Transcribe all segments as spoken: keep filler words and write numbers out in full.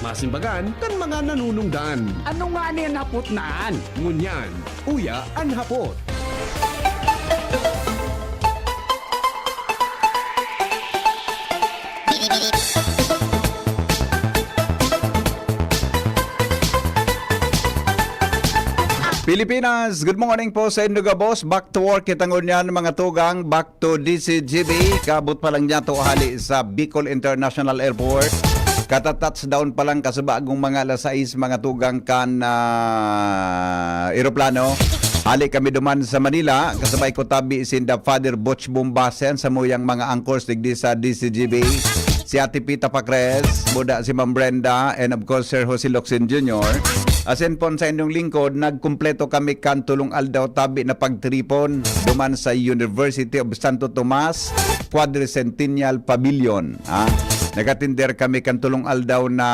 Masimbagan kan mga nanunungdan. Ano nga ni an hapot na an? Ngunyan, uya an hapot. Pilipinas, good morning po sa indo gabos. Back to work kita ngunyan, mga tugang. Back to D C G B. Kaabot pa lang niya to hali sa Bicol International Airport. Kata-touchdown pa lang, kasubagong mga alas sais, mga tugang, kan, ah, eroplano. Hali kami duman sa Manila, kasabay ko tabi sinda Father Butch Bombasen, samuyang mga anchors digdi sa D C G B. Si Ate Pita Pacres, buda si Ma'am Brenda, and of course, Sir Jose Locsin Junior. Asin pon sa inyong lingkod, nagkumpleto kami kan tulong aldaw tabi na pagtiripon duman sa University of Santo Tomas Quadricentennial Pavilion. Ha? Nagatinder kami kan tulong aldaw na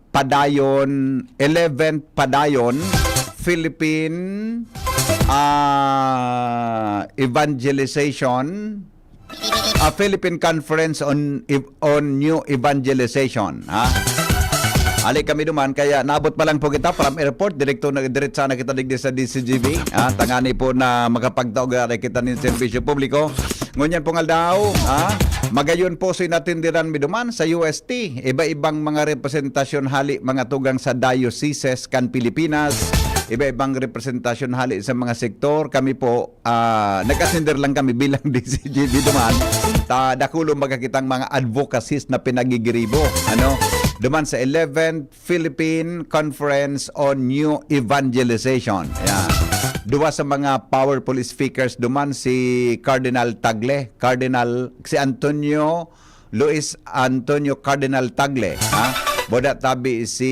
padayon, eleventh padayon, Philippine, ah, Evangelization, ah, Philippine Conference on Ev-, on New Evangelization, ha? Ali kami duman, kaya naabot pa lang po kita from airport, direkto na, diretsa na kita digdi sa D C G B, ha? Tangani po na makapagtaog na kita nin serbisyo publiko. Ngunyan pong aldaw, ha? Magayon po so inatindiran mi duman sa U S T. Iba-ibang mga representasyon hali, mga tugang sa dioceses kan Pilipinas. Iba-ibang representasyon hali sa mga sektor. Kami po, ah, nag-asender lang kami bilang D C G B duman. Ta, dakulon baga kitang mga advocacies na pinagigiribo, ano? Duman sa eleventh Philippine Conference on New Evangelization. Ayan. Duwa sa mga powerful speakers duman si Cardinal Tagle, Cardinal, si Antonio, Luis Antonio Cardinal Tagle, ha? Buda tabi si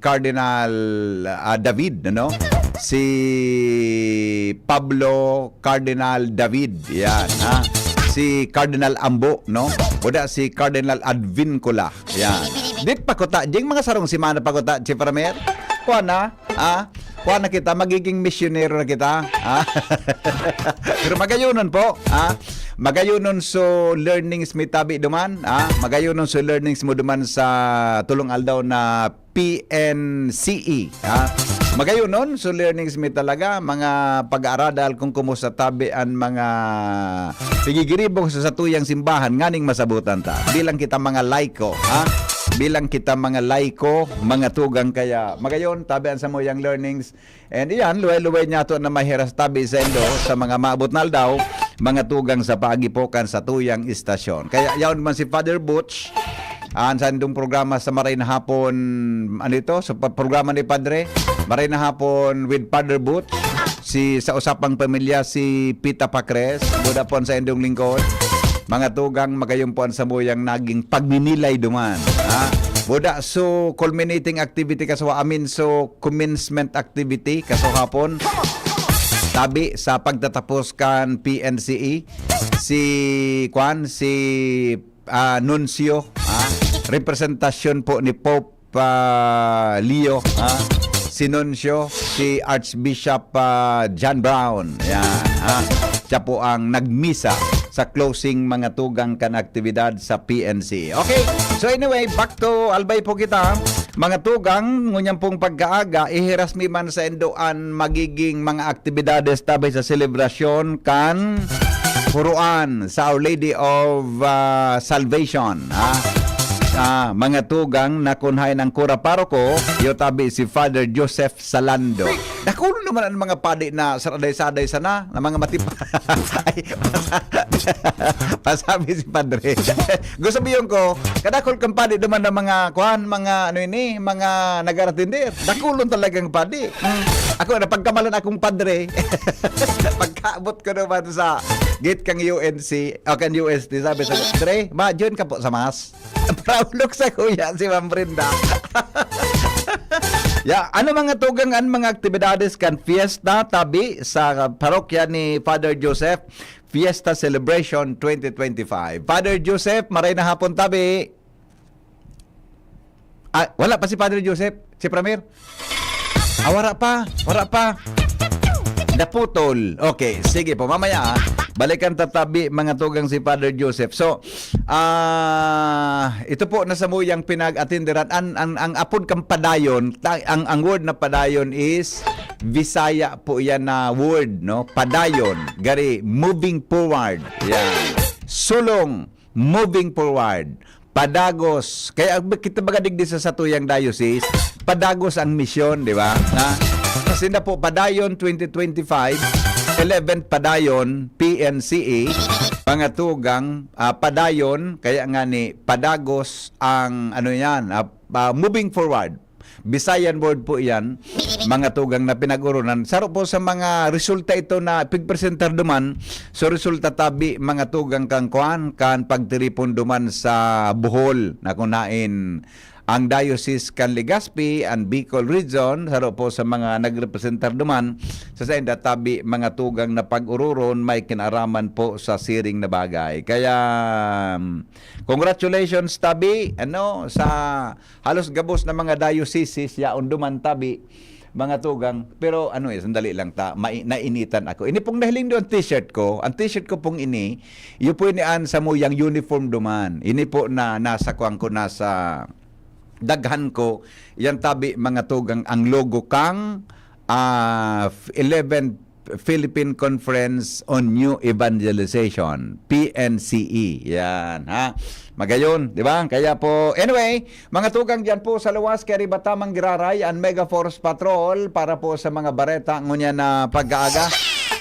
Cardinal, ah, David, ano? Si Pablo Cardinal David, yan, ha? Si Cardinal Ambo, no? Buda si Cardinal Advincula, yan. Dit pa kuta, ding mga sarong semana pa kuta, Chief Ramer? Kuha na, ah? Kuha na kita, magiging misyonero na kita, ah? Pero magayonon po, ah? Magayonon so learnings mi tabi duman, ah? Magayonon so learnings mo duman sa tulong aldaw na P N C E, ha? Magayonon, so learnings mi talaga, mga pag-aaradal kung kumusta tabi an mga pigigiribo sa satuyang simbahan nganing masabutan ta. Bilang kita mga laiko, ha? Bilang kita mga laiko, mga tugang, kaya magayon, tabi an samuyang learnings. And iyan, luway-luway niya to na mahiras tabi sa indo sa mga maabot na aldaw, mga tugang sa paagipokan sa tuyang istasyon. Kaya yaon man si Father Butch, an sandong programa sa Maray na Hapon, ano ito? Sa pa-, programa ni Padre, Maray na Hapon with Father Butch, si, sa usapang pamilya, si Pita Pacres, buda pon sa indong lingkod. Mga tugang, magayon po an samuyang naging pagninilay duman. Ha? Buda, so, culminating activity kaswa, I mean, so, commencement activity, kaswa hapon. Tabi sa pagtatapos kan P N C E, si, kwan, si ah, Nuncio, ah, representasyon po ni Pope, ah, Leo, ah, si Nuncio, si Archbishop, ah, John Brown. Yan, ah. Siya po ang nagmisa sa closing, mga tugang, kan aktibidad sa P N C. Okay, so anyway, back to Albay po kita. Mga tugang, ngunyan pong pagkaaga, ihiras mi man sa indo an magiging mga aktibidades tabi sa selebrasyon kan Puruan sa Our Lady of, ah, Salvation, ha? Ah, mga tugang na kun haen ang kura paroko, iyo tabi si Father Joseph Salando. Dakulo naman ang mga padi na saraday-saday sana, na mga matipa-, ay, pasabi si Padre. Gusto biyon ko, kadakol kang padi naman ng mga, kuan, mga, ano ini, mga nag-aratender. Dakulon talagang padi. Mm. Ako, napagkamalan akong padre. Pagkaabot ko naman sa gate kang U N C, o kan U S T, sabi sa, "Dre, ma, join ka po sa mass." Proud look sa kuya si Ma'am Brenda. Ya, ano mga tugang an mga aktibidades kan fiesta tabi sa parokya ni Father Joseph? Fiesta Celebration twenty twenty-five. Father Joseph, maray na hapon tabi. Ah, wala pa si Padre Joseph, si Pramer? Ah, wala pa, wala pa. Naputol. Okay, sige po, mamaya, ah. Balikan ta tabi, mga tugang, si Father Joseph. So, ah, ito po na samuyang pinag-atinderan. An, ang, ang apod kan padayon, ta, ang, ang word na padayon is Bisaya po yan na word, no? Padayon, gari, moving forward. Yan. Sulong, moving forward. Padagos. Kaya kita baga digdi sa satuyang diocese, padagos ang misyon, di ba? Ha? Kasi na po, Padayon twenty twenty-five, eleventh Padayon, P N C E, mga tugang, ah, Padayon, kaya nga ni Padagos ang, ano yan, ah, ah, moving forward. Bisayan word po iyan, mga tugang na pinag-urunan. Saro po sa mga resulta ito na pigpresentar duman. So, resulta tabi, mga tugang, kan kuan, kan pagtiripon duman sa Bohol, na kunain ang Diocese kan Legazpi, ang Bicol Region, saro po sa mga nagrepresentar duman. Sa sainda tabi, mga tugang, na pag-ururon, may kinaraman po sa siring na bagay. Kaya, um, congratulations tabi, ano, sa halos gabos na mga dioceses, yaon duman tabi, mga tugang. Pero ano eh, sandali lang ta, mai-, nainitan ako. Ini pong nahiling do ang t-shirt ko. Ang t-shirt ko pong ini, iyo po ini an samuyang uniform duman. Ini po na nasa kuwan ko, nasa daghan ko. Yan tabi, mga tugang, ang logo kang, ah, eleventh Philippine Conference on New Evangelization, P N C E. Yan, ha? Magayon, di ba? Kaya po, anyway, mga tugang, diyan po sa luwas, kay Ribatamang Giraray, ang Mega Force Patrol para po sa mga bareta ngunyan na pag-aaga.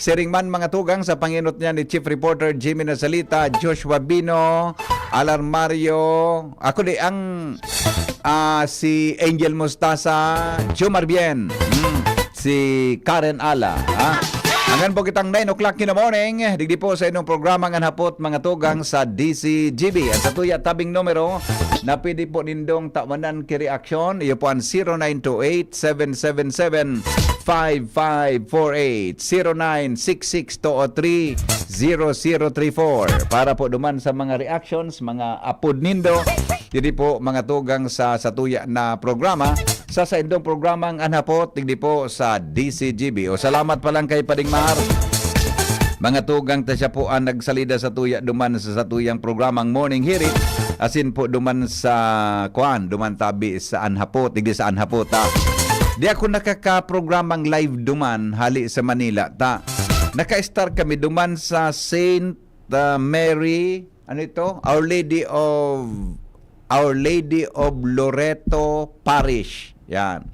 Siring man, mga tugang, sa panginot niya ni Chief Reporter Jimmy Nasalita, Joshua Bino, Alan Mario, ako di, ang, ah, si Angel Mustasa, Jomar Bien, mm, si Karen Ala, ha? Hanggang po kitang nine o'clock in the morning, digdi po sa inyong programang An Hapot, mga tugang, sa D C G B. At sa tuya tabing numero na pwede po nindong tawanan ki reaksyon, iyo po ang zero nine two eight, seven seven seven, five five four eight, zero nine six six two oh three, zero zero three four. Para po duman sa mga reactions, mga apod nindo, digdi po, mga tugang, sa satuya na programa, sa saindong programang An Hapot, digdi po sa D C G B. O, salamat pa lang kay Pading Mar. Mga tugang, ta siya po ang nagsalida satuya duman sa satuyang programang Morning Hirit, asin po duman sa, kuan, duman tabi sa An Hapot, digdi sa An Hapot, ha. Di ako nakakaprogramang live duman hali sa Manila, ta naka-star kami duman sa Saint, ah, Mary, ano ito? Our Lady of, Our Lady of Loreto Parish. Yan.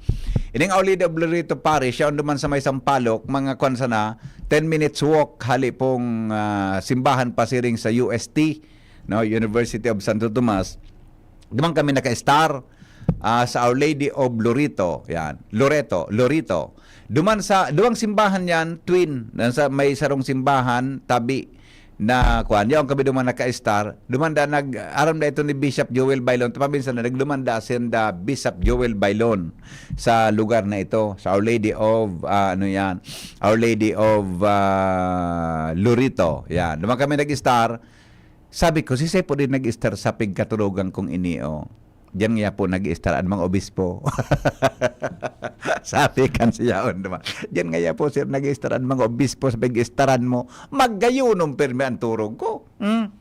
Ining Our Lady of Loreto Parish, yan duman sa may Sampaloc, mga kwan sana, ten minutes walk hali pong, ah, simbahan pasiring sa U S T, no, University of Santo Tomas. Duman kami naka-star, ah, sa Our Lady of Loreto. Yan. Loreto, Loreto. Duman sa, duwang simbahan yan, twin. Nan sa may sarong simbahan, tabi na, kuan, yaon kami duman naka-star. Duman da nag-, aram da ito ni Bishop Joel Bailon. Paminsan na nagduman da sinda Bishop Joel Bailon sa lugar na ito, sa Our Lady of, ah, ano yan, Our Lady of, ah, Loreto. Yan. Duman kami nag-star. Sabi ko, "Si Sir po din nag-star sa pigkatulogan kong ini, oh." Diyan nga po nag-star ang mga obispo. Sabi kan siya, "On naman. Diyan nga po, sir, nag-star ang mga obispo sa pag-staran mo. Magayunom pirmi ang turog ko." Hmm?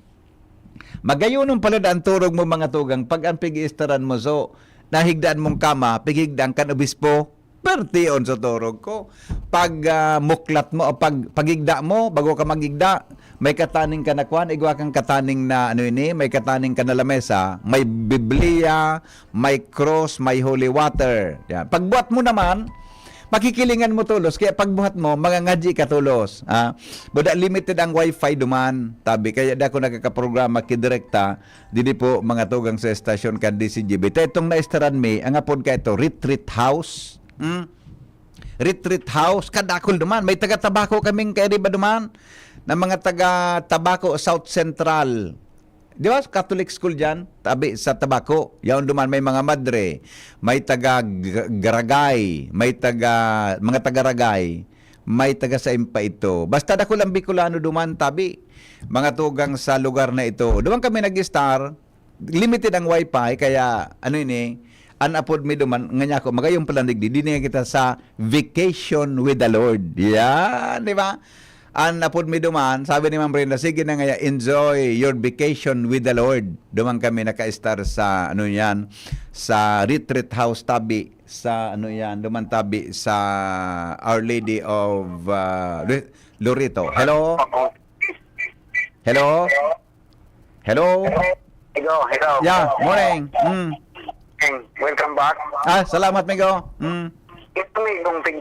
Magayunom pala na ang turog mo, mga tugang, pag ang pag-staran mo. So, nahigdaan mong kama, pighigdaan kan obispo, perti on sa turog ko. Pag, ah, muklat mo, o pag, pagigda mo, bago ka magigda, may kataning ka na kwan, igwa kang kataning na, ano ini, may kataning ka na lamesa, may Biblia, may cross, may holy water. Yan. Pagbuhat mo naman, pakikilingan mo tolos, kaya pagbuhat mo, mangangadyi ka tolos. Ah, buda limited ang wifi duman, tabi, kaya di ako nakakaprograma ki direkta, didi po, mga tugang, sa estasyon kan D C G B. Ta itong naistaran mi, ang apod ka ito, retreat house. Hmm? Retreat house, kadakol duman. May taga Tabaco kaming kairiba duman, na mga taga Tabaco South Central. Di ba, Catholic school diyan? Tabi sa Tabaco. Yaon duman, may mga madre, may taga G-, Garagay, may taga, mga taga Ragay, may taga sain pa ito. Basta dakul ang Bicolano duman, tabi. Mga tugang sa lugar na ito. Duman kami nag-star, limited ang wifi, kaya ano ini, an apod mi duman, nga niya ako, magayong palandig di, di na kita sa vacation with the Lord. Yan, di ba? An apod mi duman, sabi ni Ma'am Brenda, "Sige na ngaya, enjoy your vacation with the Lord." Duman kami naka-estar sa, ano yan, sa retreat house tabi, sa, ano yan, duman tabi sa Our Lady of, ah, Re-, Loreto. Hello? Hello? Hello? Hello, hello. Yeah, morning. Mm. Hey, welcome back. Ah, salamat, migo. Mm. Ito may kung tig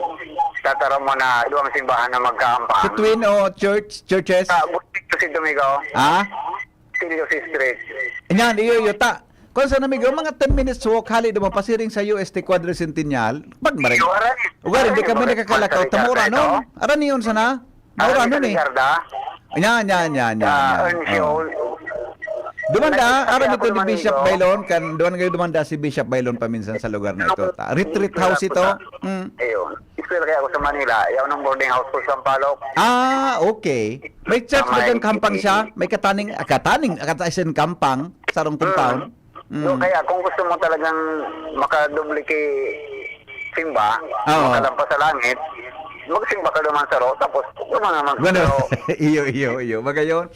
tatara mo na duwang simbahan na magkaampang. Sa Twin o church, churches? Sa Bustillos ito, migo. Ha? Bustillos Street. Yan, iyo, iyo, ta. Kung sa namigo, mga ten minutes walk, hali duman pasiring sa U S T Quadricentennial. Pag marig. Iyo, aray. Well, hindi kami Aray, nakakalakaw. Master Tamura Ricardo, nun. ito. Aran yun sana? Mura Aray, nun eh. Ricardo. Yan, yan, yan, yan. Ah, yan. Erncio. Oh. Dumanda, Nag-, aram kaya ito ni ako Bishop naman, Bailon, kan, duman kayo dumanda si Bishop Bailon paminsan sa lugar na ito. Ta. Retreat house ito. Mm. Ayun. Eskwela kaya ako sa Manila. Ayaw ng boarding house ko sa Sampaloc. Ah, okay. May church Tama, ba dyan eh. Kampang siya? May kataning, ah, kataning, ah, kataisen Kampang, sarong compound? Mm. No, kaya kung gusto mo talagang makadoble ki simba, Oo. makalampas sa langit, magsimba ka naman sa ro, tapos duman naman sa Bueno, ro. iyo, iyo, iyo. Magayon.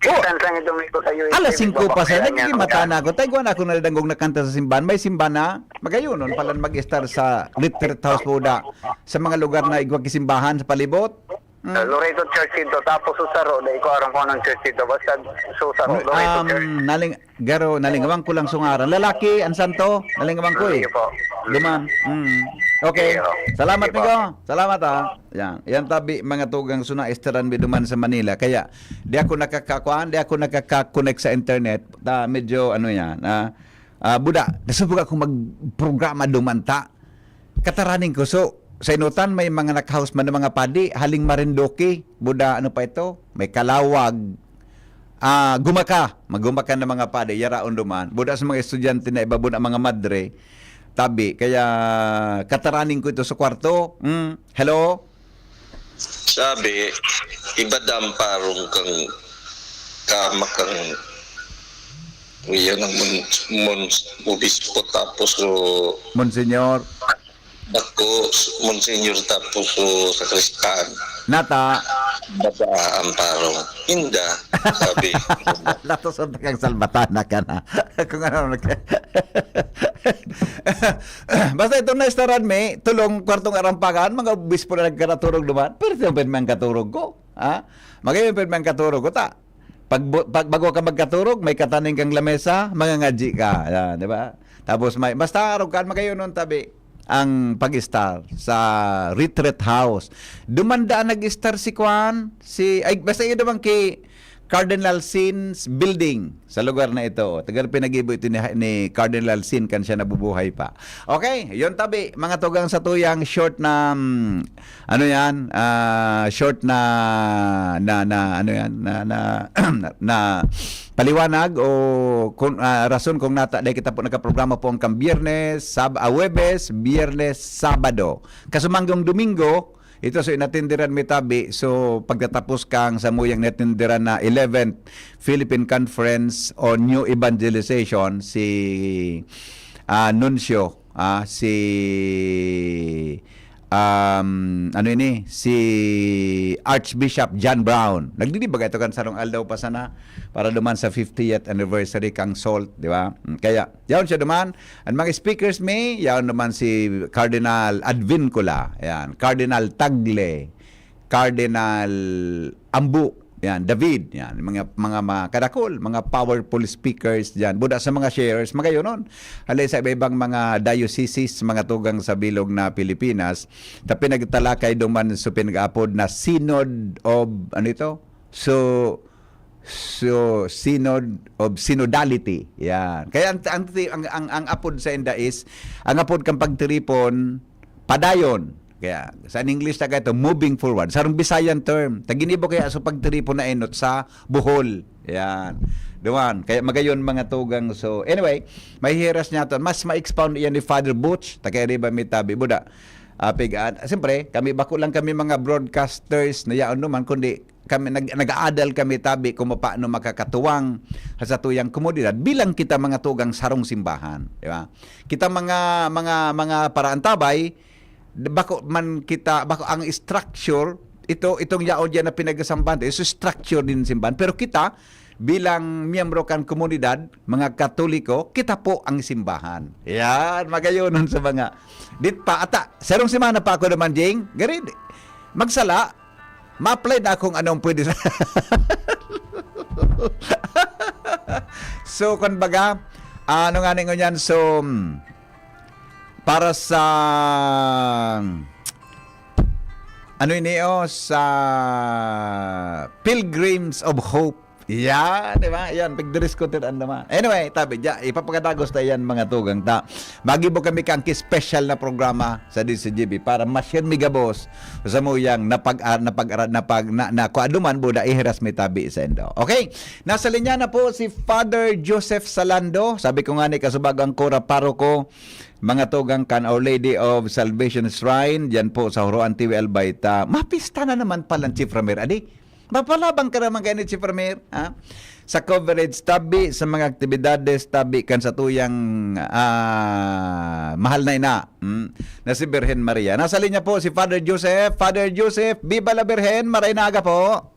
Distance lang ito may ko sa U S. Alas singko pa sa Kaya niya, nagkikimata na ako. Taygwa na ako na danggong nakanta sa simbahan. May simbahan na. Magayonon pala mag-estar sa retreat house po da. Sa mga lugar na igwa kisimbahan sa palibot. Mm. Uh, Loreto Church ito, tapos Susaro, di ko aram kung anong church ito, basta Susaro, Loreto Church. Um, naling, garo, nalingawan ko lang sungaran. Lalaki, ang santo, nalingawan ko eh. Sige po. Duman. Mm. Okay. Sige po. Salamat, Sige po. migo. Salamat, ha. Yan. Yan tabi, mga tugang suna, esteran mi duman sa Manila. Kaya, di ako nakakakuan, di ako nakaka-connect sa internet. Ta, medyo, ano yan, ah, ah, buda, nasubog ako magprograma duman, ta. Kataraning ko, so, sa inutan, may mga nakahouse man ng mga padi, haling Marinduque, buda, ano pa ito? May Calauag, ah, Gumaka, magumaka ng mga padi, yaraon duman. Buda sa mga estudyante na iba, buda mga madre, tabi, kaya kataraning ko ito sa kwarto. Mm, hello? Sabi, iba daang parong kang kama kang iyan ang mon, mon, obispo tapos o Monsignor, ako, monsignor tapos o sakristan. nata, Baba ang parong. Inda, sabi. Latos ang tagang salbatana ka na. Kung ano, nag- Basta itong naestaran mi, tulong kwartong arampagan, mga obispo na nagkaraturog duman. Pero ito yung pirmang katurog ko. Ha? Magayon pirmang katurog ko, ta. Pag, bu- pag bago ka magkaturog, may kataning kang lamesa, mangangadji ka. Yan, di ba? Tapos may, basta arog ka, magayon nun tabi ang pag-estar sa retreat house. Dumanda nag-estar si Kwan, si, ay, basta yun naman kay Cardinal Sin's building sa lugar na ito. Tagal pinag-ibo ito ni, ni Cardinal Sin kan siya nabubuhay pa. Okay, yun tabi, mga tugang sa tuyang short na, mm, ano yan, ah, short na, na, na, ano yan, na, na, na paliwanag o kung, ah, rason kung nata, dahil kita po nagkaprograma po ang kang Biyernes, Sab-, ah, Huwebes, Biyernes, Sabado. Kasumanggong Domingo, ito so inatindiran mi tabi. So, pagtatapos kang samuyang natindiran na eleventh Philippine Conference on New Evangelization, si, ah, Nuncio, ah, si, um, ano ini, si Archbishop John Brown. Nagdidibaga ito kan sarong aldaw pa sana para duman sa fiftieth anniversary kang SALT, di ba? Mm, kaya, yaon siya duman. Ang mga speakers mi, yaon naman si Cardinal Advincula, yan, Cardinal Tagle, Cardinal Ambu, yan, David, yan, mga, mga, mga kadakol, mga powerful speakers diyan. Buda sa mga sharers, magayonon. Hali sa iba-ibang mga dioceses, mga tugang sa bilog na Pilipinas, ta pinagtalakay duman so pinag-apod na Synod of, ano ito? So, so, Synod of Synodality. Yan. Kaya ang, ang, ang, ang, ang apod sa inda is, ang apod kang pagtiripon, padayon. Kaya, sa English na ito, moving forward. Sarong Bisayan term. Taginibo kaya sa pagtiripon na enot sa Bohol. Yan. Duman. Kaya magayon mga tugang. So, anyway, mahihiras niya ito. Mas ma-expound iyan ni Father Butch. Takay riba may tabi. Buda. Apig, ah, siyempre, kami, bako lang kami mga broadcasters na yaon naman, kundi kami, nag, nag-aadal kami tabi kung paano makakatuwang sa tuyang komunidad bilang kita mga tugang sarong simbahan, di ba? Kita mga, mga, mga paraantabay, bako man kita, bako ang structure, ito, itong yaon diyan na pinagsambahan, ito structure din simbahan. Pero kita, bilang miyembro kan komunidad, mga Katoliko, kita po ang simbahan. Yan, magayonon sa mga, dit pa, ata, sarong semana pa ako naman, Jing, garid, magsala, ma-apply na akong anong pwede sa, so, kung baga, ano nga ningon yan, so, mm, para sa, ano ini, oh, sa Pilgrims of Hope. Yan, di ba? Yan, pigdress ko tir-, ano naman. Anyway, tabi, dya, ipapakadagos ta yan, mga tugang ta. Magibo kami kang special na programa sa D C G B para ma-share mi gabos sa muyang napag, ah, napag, napag, na, na, kung ano man, buda, ihiras mi tabi sa indo. Okay? Nasa linya na po si Father Joseph Salando. Sabi ko nga ni, kasubago ang Kura Paroko, mga tugang kan Our Lady of Salvation Shrine, dyan po sa Huroan, T V Albay ta. Mapista na naman pala, Chief Ramir. Adi, mapalabang ka naman kayo ni Chief Ramir, ha? Sa coverage, tabi sa mga aktibidades, tabi kan sa tuyang, ah, mahal na ina, hmm, na si Birhen Maria. Nasa linya po si Father Joseph. Father Joseph, Viva la Birhen! Maray na aga po!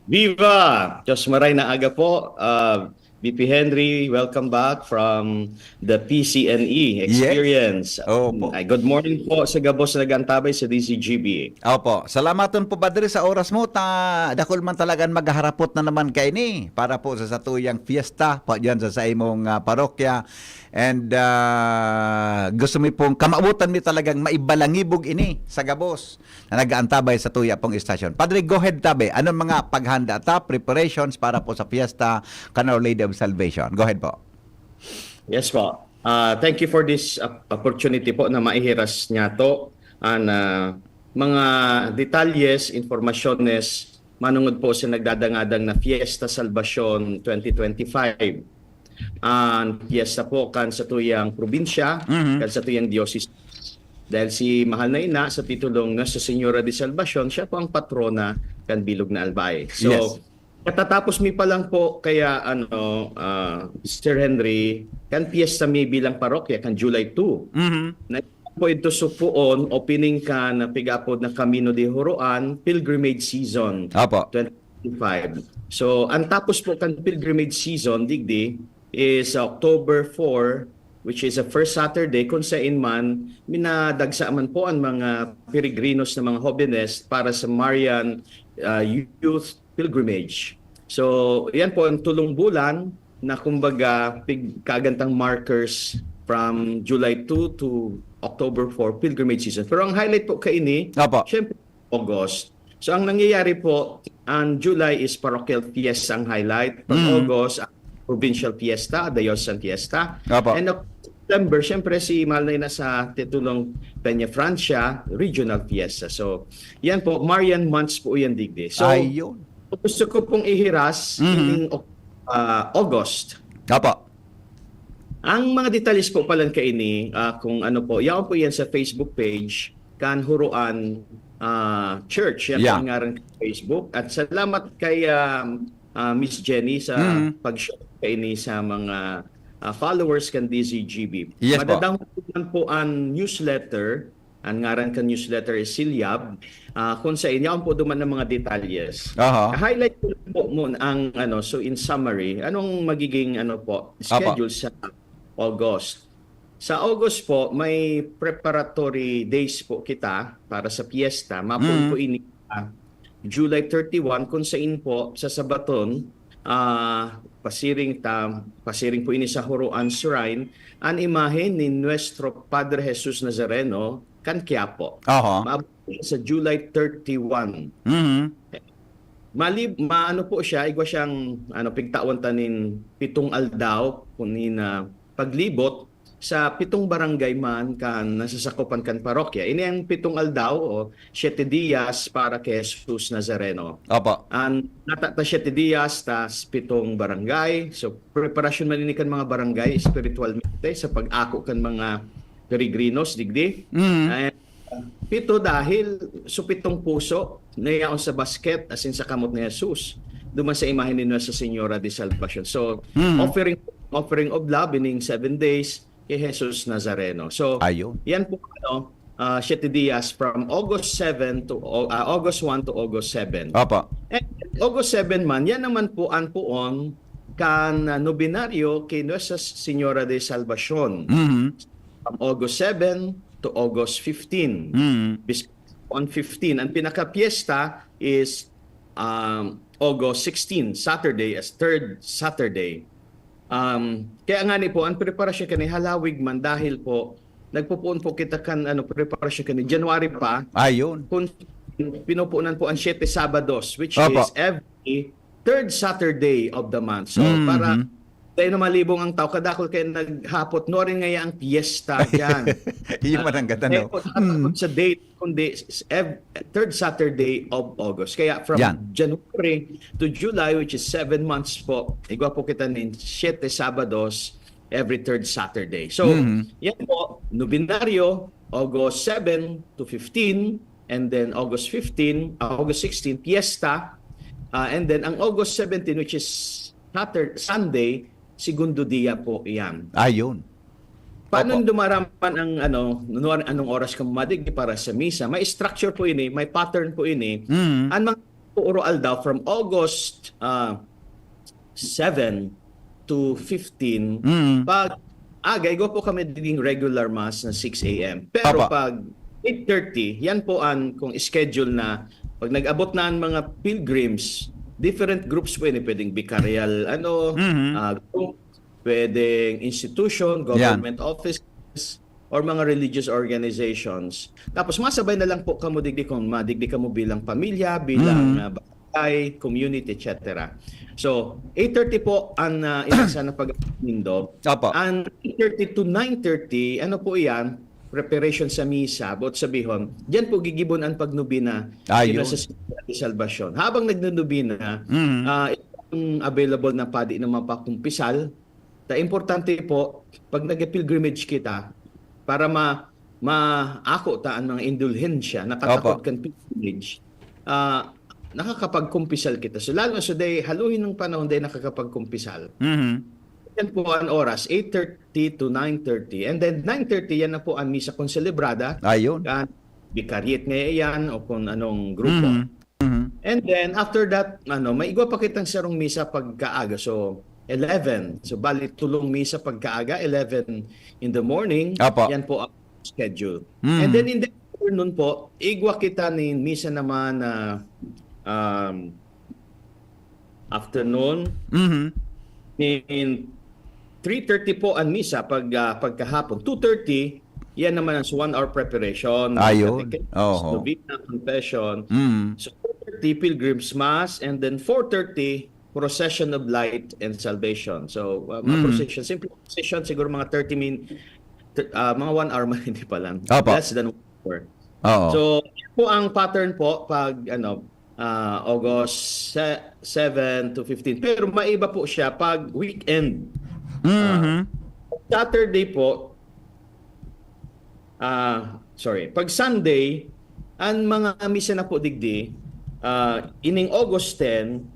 Viva! Diyos maray na aga po. Ah, V P Henry, welcome back from the P C N E Yes. experience. Opo. Ay, good morning po sa gabos na nag-antabay sa D Z G B. Opo. Salamaton po, Padre, sa oras mo. Ta, dakul man talagang maghaharapot na naman kaini para po sa satuyang fiesta pa diyan sa, sa imong, ah, parokya. And, ah, gusto mi pong kamawotan mi talagang maibalangibog ini sa gabos na nag-aantabay sa tuya pong istasyon. Padre, go ahead, tabi. Anong mga paghanda ta, preparations para po sa fiesta kan Our Lady of Salvation? Go ahead po. Yes po. Ah, thank you for this op-, opportunity po na maihiras niya to an, ah, mga detalles, informasyones manungod po sa nagdadangadang na Fiesta Salvacion twenty twenty-five. An fiesta po kan sa tuyang probinsya, Mhm. kan sa tuyang diocese. Dahil si Mahal na Ina sa titulong Nuestra Señora de Salvacion, siya po ang patrona kan bilog na Albay. So, Yes. katatapos mi pa lang po, kaya ano, ah, Sir Henry, kan fiesta mi bilang parokya, kan July two. Mhm. Na po ito supoon, opening kan pig-apod na Camino de Huroan, pilgrimage season. Opo. Twenty twenty-five. So, ang tapos po kan pilgrimage season, digdi, is October four, which is a first Saturday, kung sain man, minadagsa man po ang mga peregrinos na mga hobenes para sa Marian, ah, Youth Pilgrimage. So, yan po ang tulong bulan na kumbaga pig-, kagantang markers from July two to October four, pilgrimage season. Pero ang highlight po kaini, Opo. syempre, August. So, ang nangyayari po, ang July is parochial fiesta ang highlight. Pag Mm. August, ang provincial fiesta, diocesan fiesta. Opo. And of September, syempre, si Mahal na Ina sa titulong Peña Francia, regional fiesta. So, yan po, Marian months po yan, digdi. So, Ayun. gusto ko pong ihiras Mhm. ining, ah, August. Opo. Ang mga detalles po palan kaini, ah, kung ano po, yaon po yan sa Facebook page kan Huroan, ah, Church. Yan po Yan. ang ngaran kan Facebook. At salamat kay, ah, ah, Miss Jenny sa Mhm. pag-share kaini sa mga, ah, followers kan D Z G B. Yes po. Madadangog naman po ang newsletter. Ang ngaran kan newsletter is Silyab. Ah, kung sa inyo, ang po duman ng mga detalles. Aha. Highlight ko lang po muna ang, ano, so in summary, anong magiging, ano po, Apa. schedule sa August? Sa August po, may preparatory days po kita para sa fiesta. Mapoon Mm. po ini, ah, July thirty-one, kung sain po, sa Sabaton, ah, pasiring ta, pasiring po ini sa Huroan Shrine, an imahe ni Nuestro Padre Jesus Nazareno kan Quiapo. Aha. Maabot sa July thirty-one. Mhm. Mali-, maano po siya, igwa siyang, ano, pigtawan ta nin pitong aldaw, kunin na paglibot sa pitong barangay man kan nasasakopan kan parokya. Ini ang pitong aldaw o siete dias para kay Jesus Nazareno. Opo. An nata ta siete dias, tas pitong barangay. So, preparasyon man ini kan mga barangay espiritualmente sa pag-ako kan mga peregrinos, digdi. Mm. And, uh, pito dahil so pitong puso na yaon sa basket, asin sa kamot ni Jesus, duman sa imahe ni Nuestra Señora de Salvacion. So, Mm. offering, offering of love ining seven days, kay Jesus Nazareno. So, Ayun. yan po, ano, ah, Siete Dias from August seven to, ah, August one to August seven. Opo. And August seven man, yan naman po an poon kan, ah, nobenaryo kay Nuestra Señora de Salvacion Mhm. from August seven to August fifteen. Mhm. Bis-, on fifteen. Ang pinaka-fiesta is, um, August sixteen, Saturday, as third Saturday. Um, kaya nga ni po, ang preparasyon kani halawig man dahil po, nagpupuon po kita kan, ano, preparasyon kani January pa. Ayun. Kung pinupunan po ang Siete Sabados, which Opo. is every third Saturday of the month. So, Mhm. para tayo na malibong ang tao, kadakol kayo naghapot, no rin ngaya ang piyesta dyan. Iyo man ang ganda, Eh, no? kung tatakot sa date, kundi s- ev- third Saturday of August. Kaya from Yan. January to July, which is seven months po, igwa po kita nin Siete Sabados every third Saturday. So, Mhm. yan po, Nobenaryo, August seven to fifteen, and then August fifteen, ah, August sixteen, Fiesta, ah, and then ang August seventeen, which is Saturday, Sunday, Segundo Dia po yan. Ayun. Paano Opo. dumaraman ang ano, ano, anong oras ka madigdi para sa misa? May structure po ini, may pattern po ini. Mhm. Ang mga Oro Aldaw from August ah, seven to fifteen, Mhm. pag aga, igwa po kami digding regular mass na six a.m. Pero Opo. pag eight thirty, yan po ang kung schedule na pag nag-abot na ang mga pilgrims, different groups po ini, pwedeng vicarial, ano, Mhm. ah, group, pwedeng institution, government offices, or mga religious organizations. Tapos masabay na lang po kamo digdi kung madigdi kamo bilang pamilya, bilang Mhm. ah, barangay, community, et cetera. So, eight thirty po ang uh, inasa na pag-nindo. Opo. Ang eight thirty to nine thirty, ano po iyan? Preparation sa misa, buot sabihon, diyan po gigibon ang pagnobina Ayun. Nuestra Señora de Salvacion. Habang nagnonobina, Mhm. ah, ang available na padi na mapakumpisal, ta importante po, pag nag-pilgrimage kita, para ma maako ta ang mga indulhensya, nakatakod Opo. kan pilgrimage, ah, nakakapagkumpisal kita. So, lalo sa day, haluhin ng panahon day nakakapagkumpisal. Mhm. Yan po ang oras, eight thirty to nine thirty. And then, nine thirty, yan na po ang misa konselebrada. Ayun. Kan Vicariate ngayon yan o kung anong grupo. Mhm. Mhm. And then, after that, ano, may igwa pa kitang sarong misa pagkaaga. So, eleven. So, bali, tulong misa pagkaaga, eleven in the morning. Apo. Yan po ang schedule. Mhm. And then, in the afternoon po, igwa kita nin misa naman na, um, afternoon. Mhm. In three thirty po ang misa pag, ah, pagkahapon. Two thirty, yan naman ang one hour preparation. Ayun. Catechetics, Oho. novena, confession. Mhm. So, four thirty, Pilgrim's Mass, and then four thirty, Procession of Light and Salvation. So, uh, mga Mm. procession, simple procession, siguro mga thirty min-, t-, ah, mga one hour man, hindi pa lang. Apo. Less than one hour. Oo. So, yan po ang pattern po pag, ano, ah, August se-, seven to fifteen. Pero maiba po siya pag weekend. Mhm. Saturday po, ah, sorry, pag Sunday, ang mga misa na po digdi, ah, ining August ten,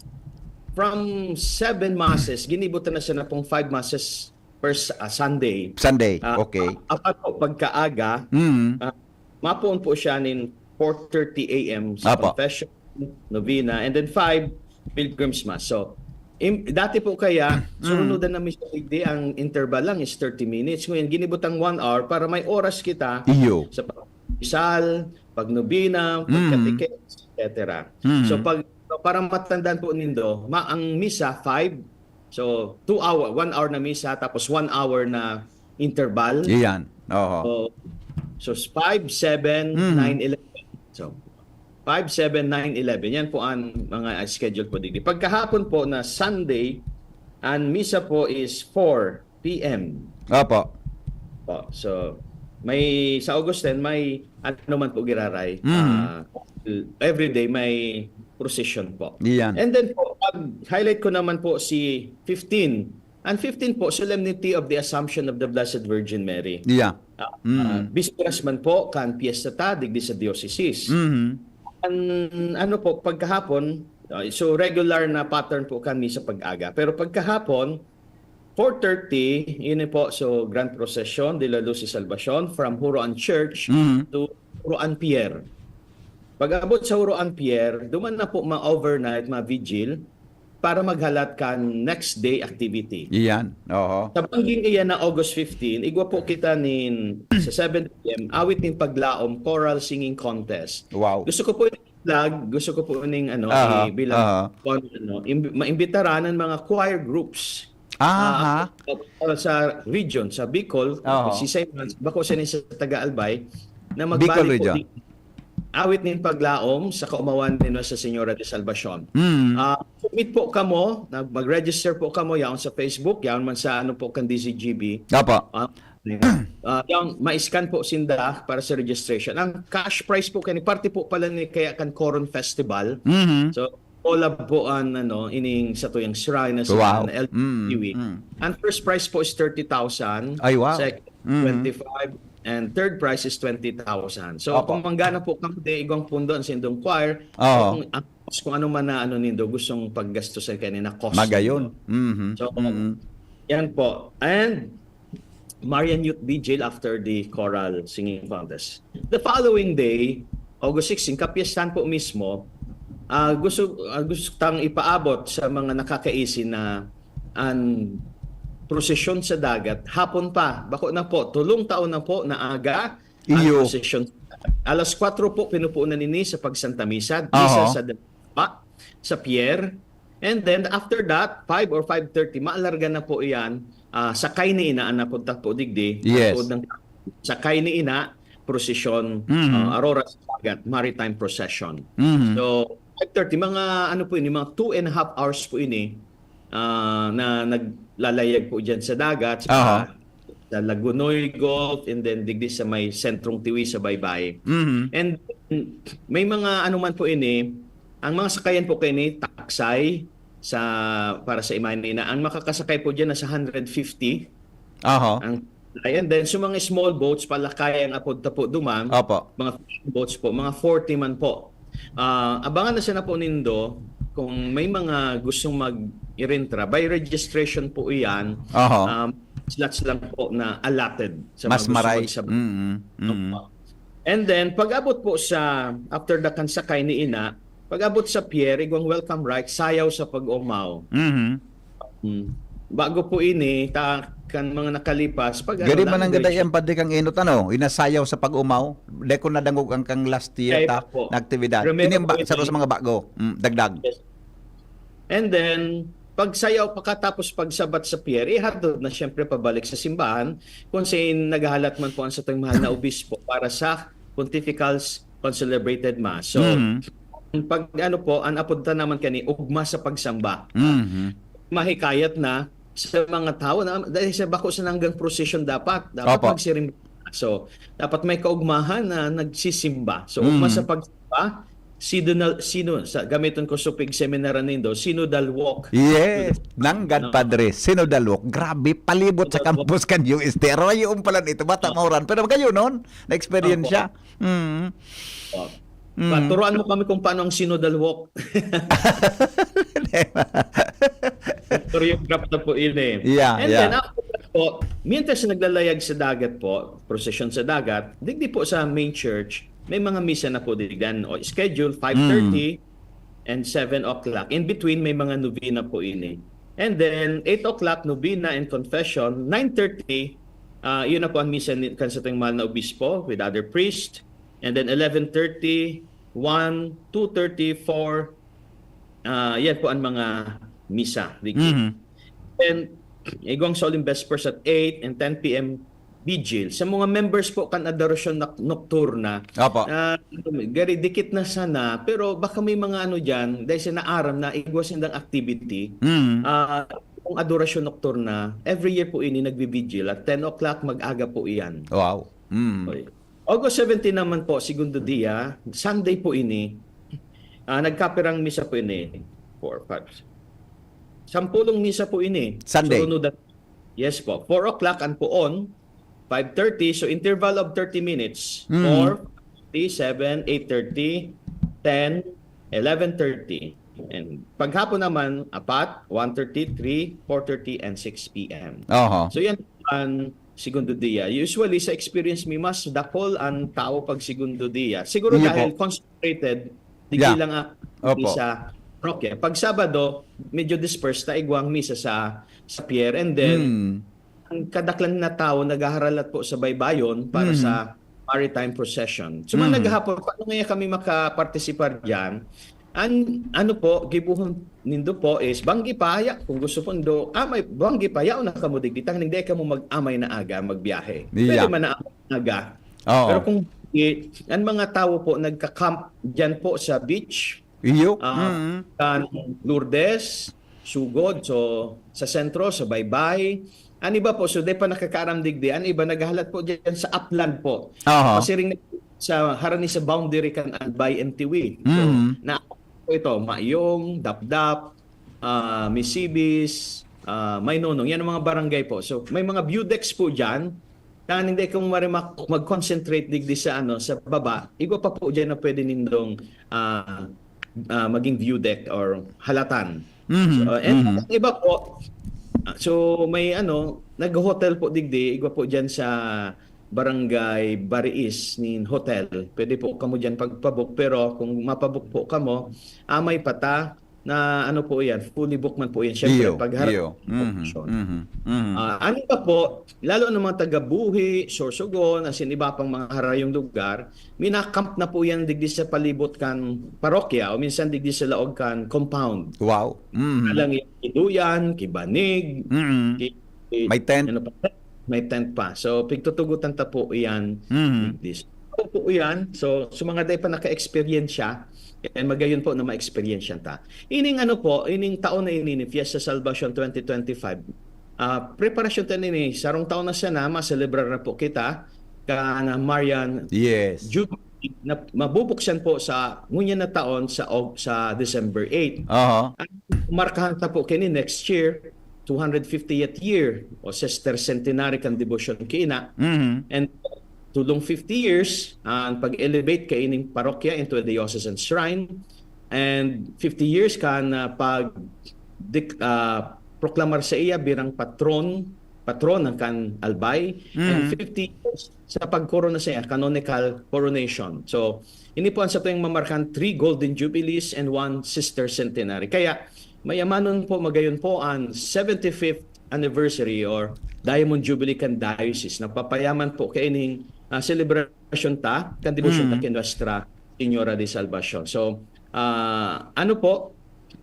from seven masses, ginibutan na siya na pong five masses per s-, ah, Sunday. Sunday. Ah, Okay. Apat po pagkaaga, Mhm. ah, mapoon po siya nin four thirty a.m. sa Apo. confession, novena, and then five, Pilgrim's Mass. So, im-, dati po kaya, Mm. sununudan na misa digdi, ang interval lang is thirty minutes. Ngayon, ginibutang one hour para may oras kita Iyo. sa pagpisal, pagnovena, Mm. pagkatikes, et cetera. Mm. So, pag, para matandaan po nindo, ma-, ang misa, five. So, two hour, one hour na misa, tapos one hour na interval. Iyan. Oho. So, so five, seven, Mhm. nine, eleven. So, five, seven, nine, eleven. Yan po ang mga, ah, schedule po digdi. Pagkahapon po na Sunday, ang misa po is four p.m. Apo. Po. So, may sa August ten, may ano man po giraray. Mhm. Ah, every day may procession po. Iyan. And then po, pag-highlight ko naman po si fifteen. Ang fifteen po, Solemnity of the Assumption of the Blessed Virgin Mary. Iya. Ah, Mm. ah, bisperas man po kan piyesta ta digdi sa diocese. Mhm. Ang ano po, pagkahapon, ah, so regular na pattern po kan misa pag-aga. Pero pagkahapon, four thirty, yun po, so Grand Procession de la Luz y Salvacion from Huroan Church Mhm. to Huroan Pier. Pag-abot sa Huroan Pier, duman na po ma-overnight, ma-vigil, para maghalat kan next day activity. Iyan, oho. Sa bangging iyan na August fifteen, igwa po kita nin sa seven P M, awit nin paglaom, choral singing contest. Wow. Gusto ko po i-plug, gusto ko po ning, ano, Aha, i-, bilang aha. kon, ano, imbi-, maimbitaran ang mga choir groups. Aha. Ah, sa region, sa Bicol, Aha. si Saint Francis, bako siya ni sa taga Albay, na Bicol magbalik po region. di-, awit nin paglaom sa kaumawan ni Nuestra Señora de Salvacion. Mm. Ah, submit po kamo, nag-, mag-register po kamo, yaon sa Facebook, yaon man sa, ano po, kan D Z G B. Apo. Ah, ah, yung ma-scan po sinda para sa registration. Ang cash prize po kani, parte po pala ni kaya kan Coron Festival. Mhm. So, collab po an, ano, ining satuyang shrine na si Wow. Ana L T V. Mm, mm. Ang first prize po is thirty thousand, Ay, wow. second, Mm. twenty-five, and third prize is twenty thousand. So, Opo. kung manggana po kamo, di igwang pundo ang sindong choir, Oo. kung, ang, kung ano man na, ano nindo, gustong paggastusan kayo na cost Magayon. nindo. Mhm. So, Mm. yan po. And Marian Youth Vigil after the choral singing contest. The following day, August sixteen, kapiyestahan po mismo, ah, gusto, ah, gusto tang ipaabot sa mga nakakaisi na an prosesyon sa dagat, hapon pa, bako na po, tulong taon na po na aga, ang Iyo. prosesyon. Alas kwatro po, pinupunan nini sa pagsanta misa, misa Aha. sa dagat, sa pier. And then, after that, five or five thirty, maalarga na po iyan, ah, sakay ni Ina, an napunta po digdi, Yes. ang tuod ng sakay ni Ina, prosesyon, Mhm. ah, Aurora sa Dagat, Maritime Procession. Mhm. So, five thirty, mga ano po ini, mga two and a half hours po ini, ah, na naglalayag po diyan sa dagat, sa, Aha. sa Lagonoy Gulf, and then digdi sa may Sentrong Tiwi sa Baybay. Mhm. And may mga ano man po ini, ang mga sakayan po kaini, taksay, sa, para sa imahe ni Ina. Ang makakasakay po diyan nasa hundred fifty. Aha. Ang, and then, sa mga small boats, palakay ang apod ta po duman, Opo. mga fishing boats po, mga forty man po. Ah, abangan na sana po nindo kung may mga gustong mag-irintra. By registration po iyan. Aha. Um, slots lang po na allotted sa Mas mga gusto maray. magsab- Mm, mm, mm. Opo. And then, pag-abot po sa, after the kansakay ni Ina, pag-abot sa pier, igwang welcome rite, sayaw sa pag-omaw. Mhm. Hmm. Bago po ini, ta, kan mga nakalipas, pag ano Gari lang, man ang gaday diretso. ang padi kang inot, ano, inasayaw sa pag-umaw. Di ko nadangog ang kang last year Ay, ta, po. na aktibidad. Remember Ini ang ba, po sa ini. sa mga bago. Mm, dagdag. Yes. And then, pag sayaw, pagkatapos pagsabat sa pier, ihatod na siyempre pabalik sa simbahan, kung saan naghahalat man po ang satong mahal na obispo para sa Pontifical Concelebrated Mass. So, Mhm. pag ano po, ang apod ta naman kani, ugma sa pagsamba. Mhm. Mahikayat na sa mga tao na, dahil sa bako sa nanggang prosesyon dapat, dapat Opo. magsiring. So, dapat may kaugmahan na nagsisimba. So, ugma Mhm. sa pagsimba, synodal, sino, sa, gamiton ko supig seminarya nindo, synodal walk. Yes, nanggad, No? Padre, synodal walk. Grabe, palibot sa Synodal walk. campus kan U S T. Araw, yung pala nito, bata Ah. mauran. Pero kayo noon, na-experience Opo. siya. Mm. Oh. Mm. Paturuan mo kami kung paano ang synodal walk. Choreograph na po yun eh. Yeah, And yeah. then, after that po, mientras naglalayag sa dagat po, prosesyon sa dagat, digdi po sa main church, may mga misa na po digdan. O, schedule, five thirty Mm. and seven o'clock. In between, may mga novena po ini. And then, eight o'clock, novena and confession. Nine thirty, ah, yun na po ang misa ni, kan satong mahal na obispo with other priest. And then, eleven thirty, one, two thirty, four, ah, yan po ang mga misa, Ricky. Mhm. And igwang solemn vespers at eight and ten P M vigil. Sa mga members po kan adorasyon noc-, nocturna, Opo. ah, gari, dikit na sana, pero baka may mga ano dyan, dahil sa naaram na igwa sindang activity, Mhm. ah, kung adorasyon nocturna, every year po ini nagvi-vigil at ten o'clock mag-aga po iyan. Wow. Mm. Okay. August seventeen naman po, segundo dia, Sunday po ini. Ah, nagkapirang misa po ini. Four, five. Sampulong misa po ini. Sunday. Surunod at, yes po. Four o'clock ang puon. Five thirty. So, interval of thirty minutes. Mm. Four, seven, eight thirty, ten, eleven thirty. And paghapon naman, apat, one thirty, three, four thirty, and six p m. Oho. So yan ang segundo dia. Usually, sa experience mi, mas dakol ang tao pag segundo dia. Siguro Iyo dahil po. Concentrated, digdi Yeah. lang ang Opo. sa parokya. Pag Sabado, medyo dispersed na igwang misa sa sa pier. And then, Mm. ang kadaklan na tao naghaharalat po sa baybayon para Mhm. sa maritime procession. So, mga Mhm. naghahapon, paano nga kami makapartisipar diyan? An, ano po, gibohon nindo po is, banggi pa, ya, kung gusto po ndo, ah, may banggi pa, yaon na kamo digdi, tanging di kamo mag-amay na aga, magbiyahe. Pwede Yeah. man na aga. Oo. Pero kung di, ang mga tao po nagka-camp diyan po sa beach, Iyo. ah, Mm. kan Lourdes, Sugod, so sa sentro, sa Baybay. An iba po, so di pa nakakaaram digdi. An iba naghahalat po diyan sa upland po. Aha. Pasiring na sa harani sa boundary kan Albay and Tiwi. So, Mhm. na po ito, Maiyong, Dapdap, ah, Misibis, ah, Maynonong. Yan ang mga barangay po. So, may mga view decks po diyan. Kaya hindi kung mari mak-, mag-concentrate digdi sa, ano, sa baba, iba pa po diyan na pwede nindong, ah, ah, maging view deck or halatan. Mhm. So, and Mhm. ang iba po, ah, so may, ano, nag-hotel po digdi, igwa po diyan sa Barangay Bariis nin hotel. Pwede po kamo diyan pagpabook, pero kung mapabook po kamo, amay pa ta na, ano po yan, fully booked man po yan. Siyempre, Iyo, pag harap iyo. Mhm, mhm, mhm. Ah, ano pa po, lalo ng mga taga-Buhi, Sorsogon, as in iba pang mga harayong lugar, mina-camp na po yan digdi sa palibot kan parokya o minsan digdi sa laog kan compound. Wow. Mhm. Alang Kiduyan, Kibanig, Mhm. ki, ki, May tent. Ano pa? May tent pa. So, pigtutugutan ta po iyan. Mhm. This. Opo, iyan. So, sa mga di pa naka-experience siya, and magayon po na ma-experience ta. Ining, ano po, ining taon na ini, ni Fiesta Salvacion twenty twenty-five, ah, preparasyon ta nini, sarong taon na siya na, maselebrar na po kita, kan Marian Yes. Jubilee na mabubuksan po sa ngunyan na taon sa Og-, sa December eight. Aha. Markahan ta po kini next year, two hundred fiftieth year o sister centenary kan debosyon ki Ina. Mhm. And tulong fifty years ang pag-elevate kaining parokya into a diocesan shrine. And fifty years kan, ah, pag dik-, ah, proklamar sa iya birang patron, patrona kan Albay. And Mhm. fifty years sa pagkorona sa iya, canonical coronation. So, ini po ang satuyang mamarkahan three golden jubilees and one sister centenary. Kaya, mayamanon po, magayon po ang seventy-fifth anniversary or Diamond Jubilee kan Diocese. Napapayaman po kaining, ah, selebrasyon ta, kan debosyon ta Mm. kay Nuestra Señora de Salvacion. So, ah, ano po?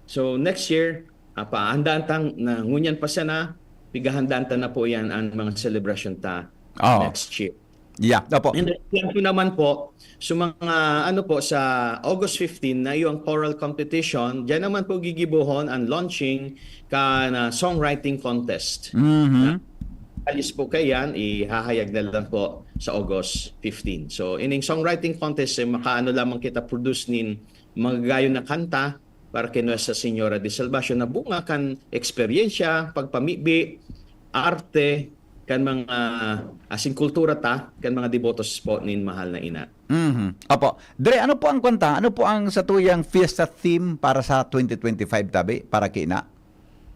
So, next year, ah, pahandaan tang, na ngunyan pa sana, pighahandaan ta na po yan ang mga selebrasyon ta Oo. next year. Yeah, opo. And then, yan po naman po, so mga ano po, sa August fifteen na yung choral competition, diyan naman po gigibohon ang launching kan, ah, songwriting contest. Mhm. Alis po kayan, ihahayag na lang po sa August fifteen. So, ining songwriting contest, eh, makaano lamang kita produce nin mga gayon na kanta para kay Nuestra Señora de Salvacion na bunga kan eksperyensya, pagpamibi, arte, kan mga, asin kultura ta, kan mga debotos po nin mahal na ina. Mhm. Opo. Dre, ano po ang kwanta? Ano po ang satuyang fiesta theme para sa twenty twenty-five, tabi? Para ki Ina?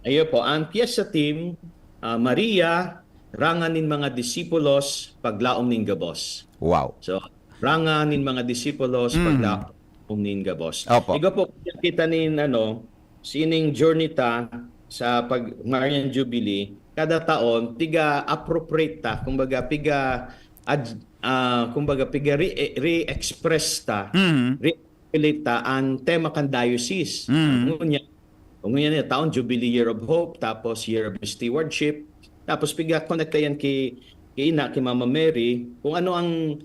Ayo po, ang fiesta theme, ah, Maria, Ranga nin mga disipulos, paglaom nin gabos. Wow. So, Ranga nin mga disipulos, Mm. paglaom nin gabos. Opo. Igo po, kita nin, ano, sining journey ta sa pag Marian Jubilee, kada taon, piga-appropriate ta, kumbaga, piga, ad, ah, kumbaga, piga re-, re-express ta, Mhm. re-relate ta ang tema kan diocese. Mhm. Ngunyan, ngunyan na taon, Jubilee Year of Hope, tapos Year of Stewardship, tapos piga-connect yan ki, ki Ina, ki Mama Mary, kung ano ang,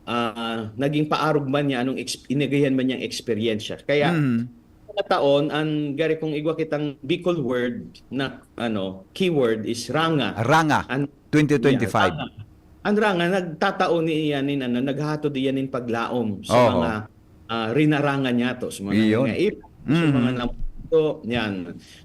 ah, naging paarog man niya, anong ex-, inagayan man niyang eksperyensya. Kaya, Mhm. mga taon, ang gari kong igwa kitang Bicol word na, ano, keyword is ranga. Ranga, An-, twenty twenty-five. Yeah, ranga. Ang ranga, nagtatao ni iyan nin, ano, naghahatod iyan nin paglaom sa Oho. mga, ah, rinaranga niya to, sa mga Iyon. nangaip, sa Mm. mga namuto, yan.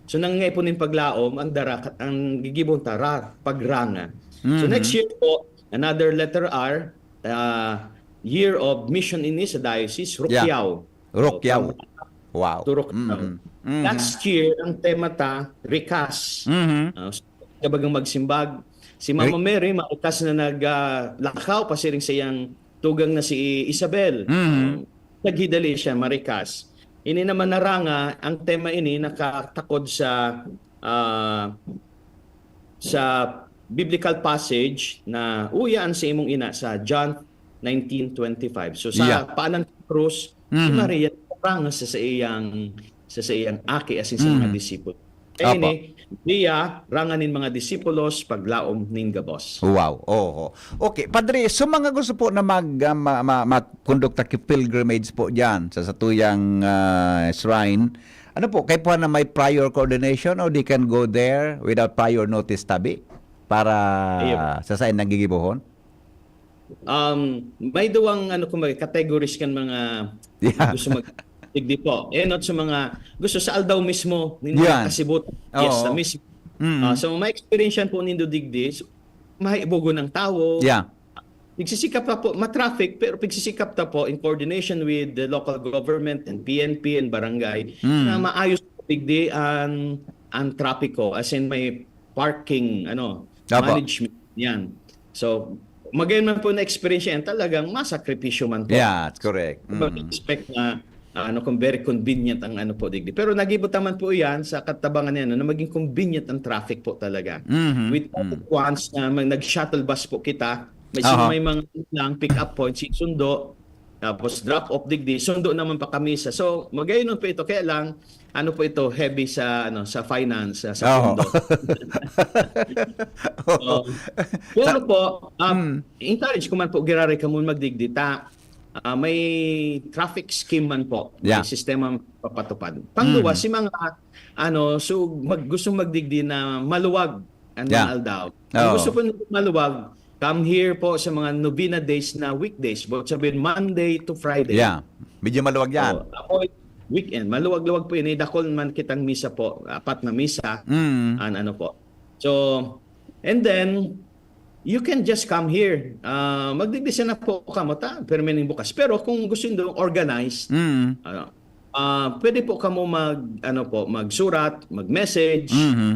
So, nangaipon nin paglaom, ang dara, ang gigibon ta, ra, pagranga. So, Mhm. next year po, another letter R, ah, year of mission ini sa diocese, Yeah. Rukyao. Rukyao. So, Wow. Turok Mhm. daw. Mhm. Last year, ang tema ta, rikas. Mhm. Ah, so, kabagang magsimbag. Si Mama Mary, marikas na nag, ah, lakaw pasiring sa iyang tugang na si Isabel. Mhm. Ah, naghidali siya, marikas. Ini naman na ranga, ang tema ini nakatakod sa, ah, sa biblical passage na, "Uya an sa imong ina," sa John nineteen twenty-five. So, sa Yeah. paanan kan krus, si Mhm. Maria ranga sa, sa iyang, sa, sa iyang aki asin sa mga Mhm. disipulo. Apo. Ini, Maria, ranga nin mga disipulos, paglaom nin gabos. Wow. Oho. Okay, Padre, so mga gusto po na mag, ah, ma, ma, mag-conduct na pilgrimage po diyan sa satuyang, ah, shrine, ano po, kaipuhan na may prior coordination or they can go there without prior notice tabi para Ayun. sa sain nang gigibohon? Um, may duwang, ano, kumbaga, categories kan mga Yeah. gusto mag-, digdi po. Eh, not sa mga gusto sa aldaw mismo, nin Yan. mga kasibot, fiesta Oo. mismo. Mm. Ah, so, ma-experience po nindo digdi, so, mahibogon ang tawo. Yeah. Pigsisikap pa po, ma-traffic, pero pigsisikap ta po in coordination with the local government and P N P and barangay Mm. na maayos po digdi ang, ang trapiko, as in may parking, ano, Apo. management yan. So, magayon man po na experience yan, talagang masakripisyo man po. Yeah, that's correct. Mm. Mag-expect na, ano, kung very convenient ang ano po digdi. Pero nagibo ta man po yan sa katabangan niya, no, na maging convenient ang traffic po talaga. Mhm. With Mm. once na may nag-shuttle bus po kita, may, Aha. may mga lang pick-up points, sundo, tapos drop off digdi, sundo naman pa kamisa. So, magayon po ito. Kaya lang, ano po ito, heavy sa, ano, sa finance, sa, sa Oo. pondo. Oo. So, pero Sa- po, um, Mm. encourage ko man po, giraray kamo magdigdi ta. Ah, may traffic scheme man po. Yeah. May sistema papatupad. Pangduwa, Mm. si mga, ano, so, mag, gustong magdigdi na maluwag ang Yeah. mga aldaw. Oo. Kung gusto po nila maluwag, come here po sa mga novena days na weekdays. But sabihin, Monday to Friday. Yeah. Medyo maluwag yan. So, avoid weekend. Maluwag-luwag po yun. Idakol man kitang misa po. Apat na misa. Mm. An ano po. So, and then, you can just come here. Ah, magdigdi na po kamo ta, permining bukas. Pero kung gusto nyo organized, Mm. ano, ah, pwede po kamo mag, ano po, magsurat, mag-message. Mhm.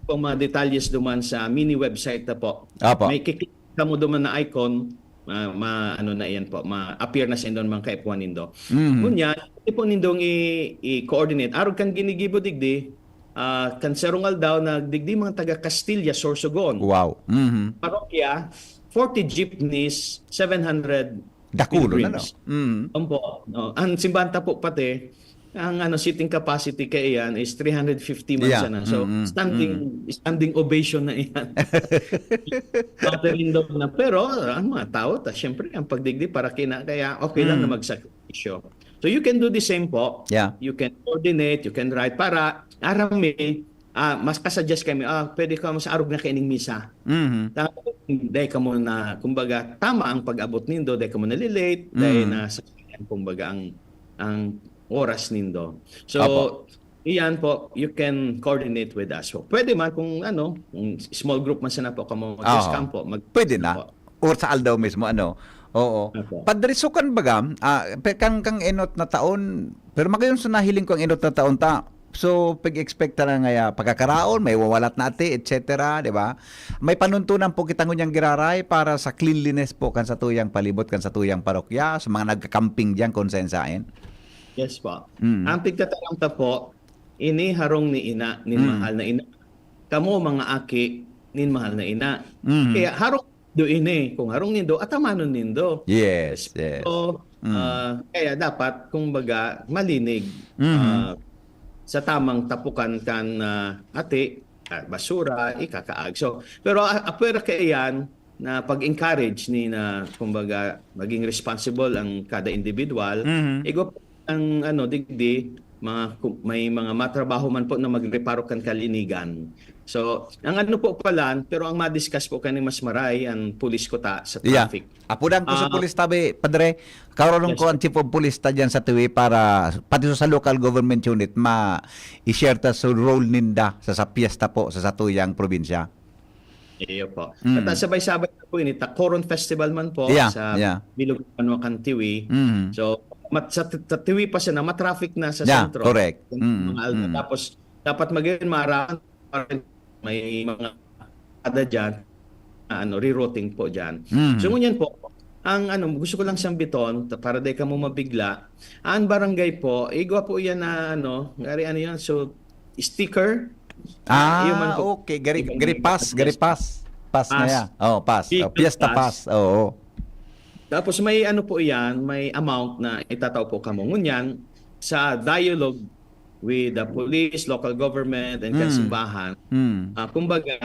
Kung mga detalyes duman sa mini website na po. Apo. May kikita mo duman na icon, ma, ma, ano na yan po, ma-appear na sa indon mga kaipuhan nindo. Mhm. Ngunyan, pwede po nindong i, i-coordinate. Arog kan ginigibo digdi, ah, kan sarong aldaw, nagdigdi mga taga Castilla, Sorsogon. Wow. Mhm. Parokya, forty jeepneys, seven hundred Dakulo na, no? pilgrims. Mhm. Opo. No? Ang simbahan ta po pati, ang ano, seating capacity kaya yan is three hundred fifty man Yeah. sana. So, Mm, mm, standing standing ovation na yan. Matalindaw na. Pero ang mga tao, ta, syempre, ang pagdigdi para kina, kaya okay lang na Mm. magsakripisyo. So, you can do the same po. Yeah. You can coordinate, you can write para aram mi, ah, mas kasuggest kami, ah, pwede ka mas arog na kaining misa. Mhm. Dahil kamo na, kumbaga, tama ang pag-abot nindo, dahil kamo nalilate, dahil Mm. na sa, kumbaga, ang, ang oras nindo. So, Apo. iyan po, you can coordinate with us. So, pwede man kung ano, kung small group man sana po kamo, just Oo. come po. Mag- Pwede na. po. Or sa aldaw mismo, ano? Oo. Opo. Padre, so kan baga, ah, pe-, kan, kang enot na taon, pero magayon sa nahiling ko ang enot na taon ta. So, pag-expect ta na ngaya pagkakaraon, may wawalat na ati, et cetera, di ba? May panuntunan po kita ngunyang giraray para sa cleanliness po kan satuyang palibot, kan satuyang parokya, sa mga nagkakamping diyan kung saen-saen. Yes po. Mm. Ang pigtataram ta po, ini harong ni ina, nin Mm. mahal na ina. Kamo, mga aki, nin mahal na ina. Mm. Kaya harong do ini, kung harong nindo, atamanon nindo. Yes, yes. So, Mm. ah, kaya dapat, kumbaga, malinig Mhm. ah, sa tamang tapukan kan, ah, ati, ah, basura, ikakaag. So, pero, ah, apwera kaya yan na pag-encourage ni na, kumbaga, maging responsible ang kada individual. Mhm. Igwa ang, ano, digdi, mga, ku-, may mga matrabaho man po na magreparo kan kalinigan. So, ang ano po pala, pero ang madiscuss po kani mas maray, ang pulis ko ta sa Yeah. traffic. Apudan ko sa Ah, pulis tabi, Padre, karon Yes, ko ang chief of police ta dyan sa Tiwi para pati sa local government unit ma-share ta sa role ninda sa, sa piyesta po sa satuyang probinsya. Iyo po. Mm. At, ah, sabay-sabay na po ini, ta Coron Festival man po Yeah, sa yeah. Bilog Banwa kan Tiwi. Mhm. So, mat-, sa, sa tiwi pa siya na matraffic na sa Yeah, sentro. correct. Yung Mm, mga alda. mm. Tapos, dapat magayon maaraman, may mga ada dyan, na ano, rerouting po dyan. Mm. So, ngunyan po, ang ano, gusto ko lang sambiton, ta-, para di kamo mabigla, ang barangay po, igwa po yan na ano, ngari ano yan, so, sticker. Ah, Iyo man po. okay. Gari, Ibang gari mga pass, gari pass. pass. Pass na Pass. yan. Oh, pass. Oh, Vehicle Fiesta pass. pass. Oo. Tapos may ano po iyan, may amount na itatao po kamo. Ngunyan, sa dialogue with the police, local government, and Mm. kasimbahan, Mm. ah, kumbaga,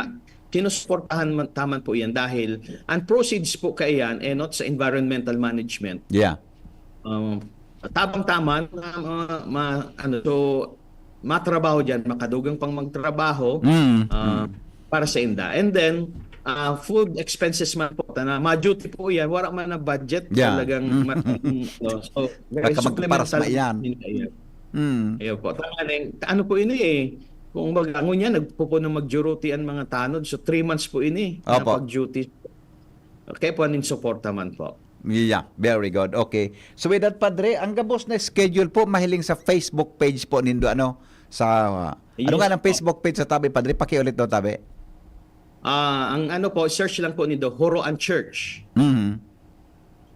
sinusuportahan man, taman po yan dahil ang proceeds po kaiyan, eh, not sa environmental management. Yeah. Um, tabang-taman, ma, ma, ma, ano, so, matrabaho dyan, makadugang pang magtrabaho, Mm. ah, Mm. para sa inda. And then, ah, food expenses man po, tana, ma-duty po yan, wala man na budget, Yeah. talagang Mm. ma-, mm, no? So, very Baka magparas supplemental na yan. din yan. Mm. Ayun po. Tama na yung, ano po ini eh, kung baga, ngunyan, nagpupuno mag-duty ang mga tanod, so three months po ini, Opo. napag-duty. Kaya po, aning suporta man po. Yeah, very good. Okay. So with that, Padre, ang gabos na schedule po, mahiling sa Facebook page po nindo, ano? Sa, ano Yes nga ng po. Facebook page sa tabi, Padre? Pakiulit daw, tabi. Ah, ang ano po, search lang po nindo, Horoan Church. Mhm.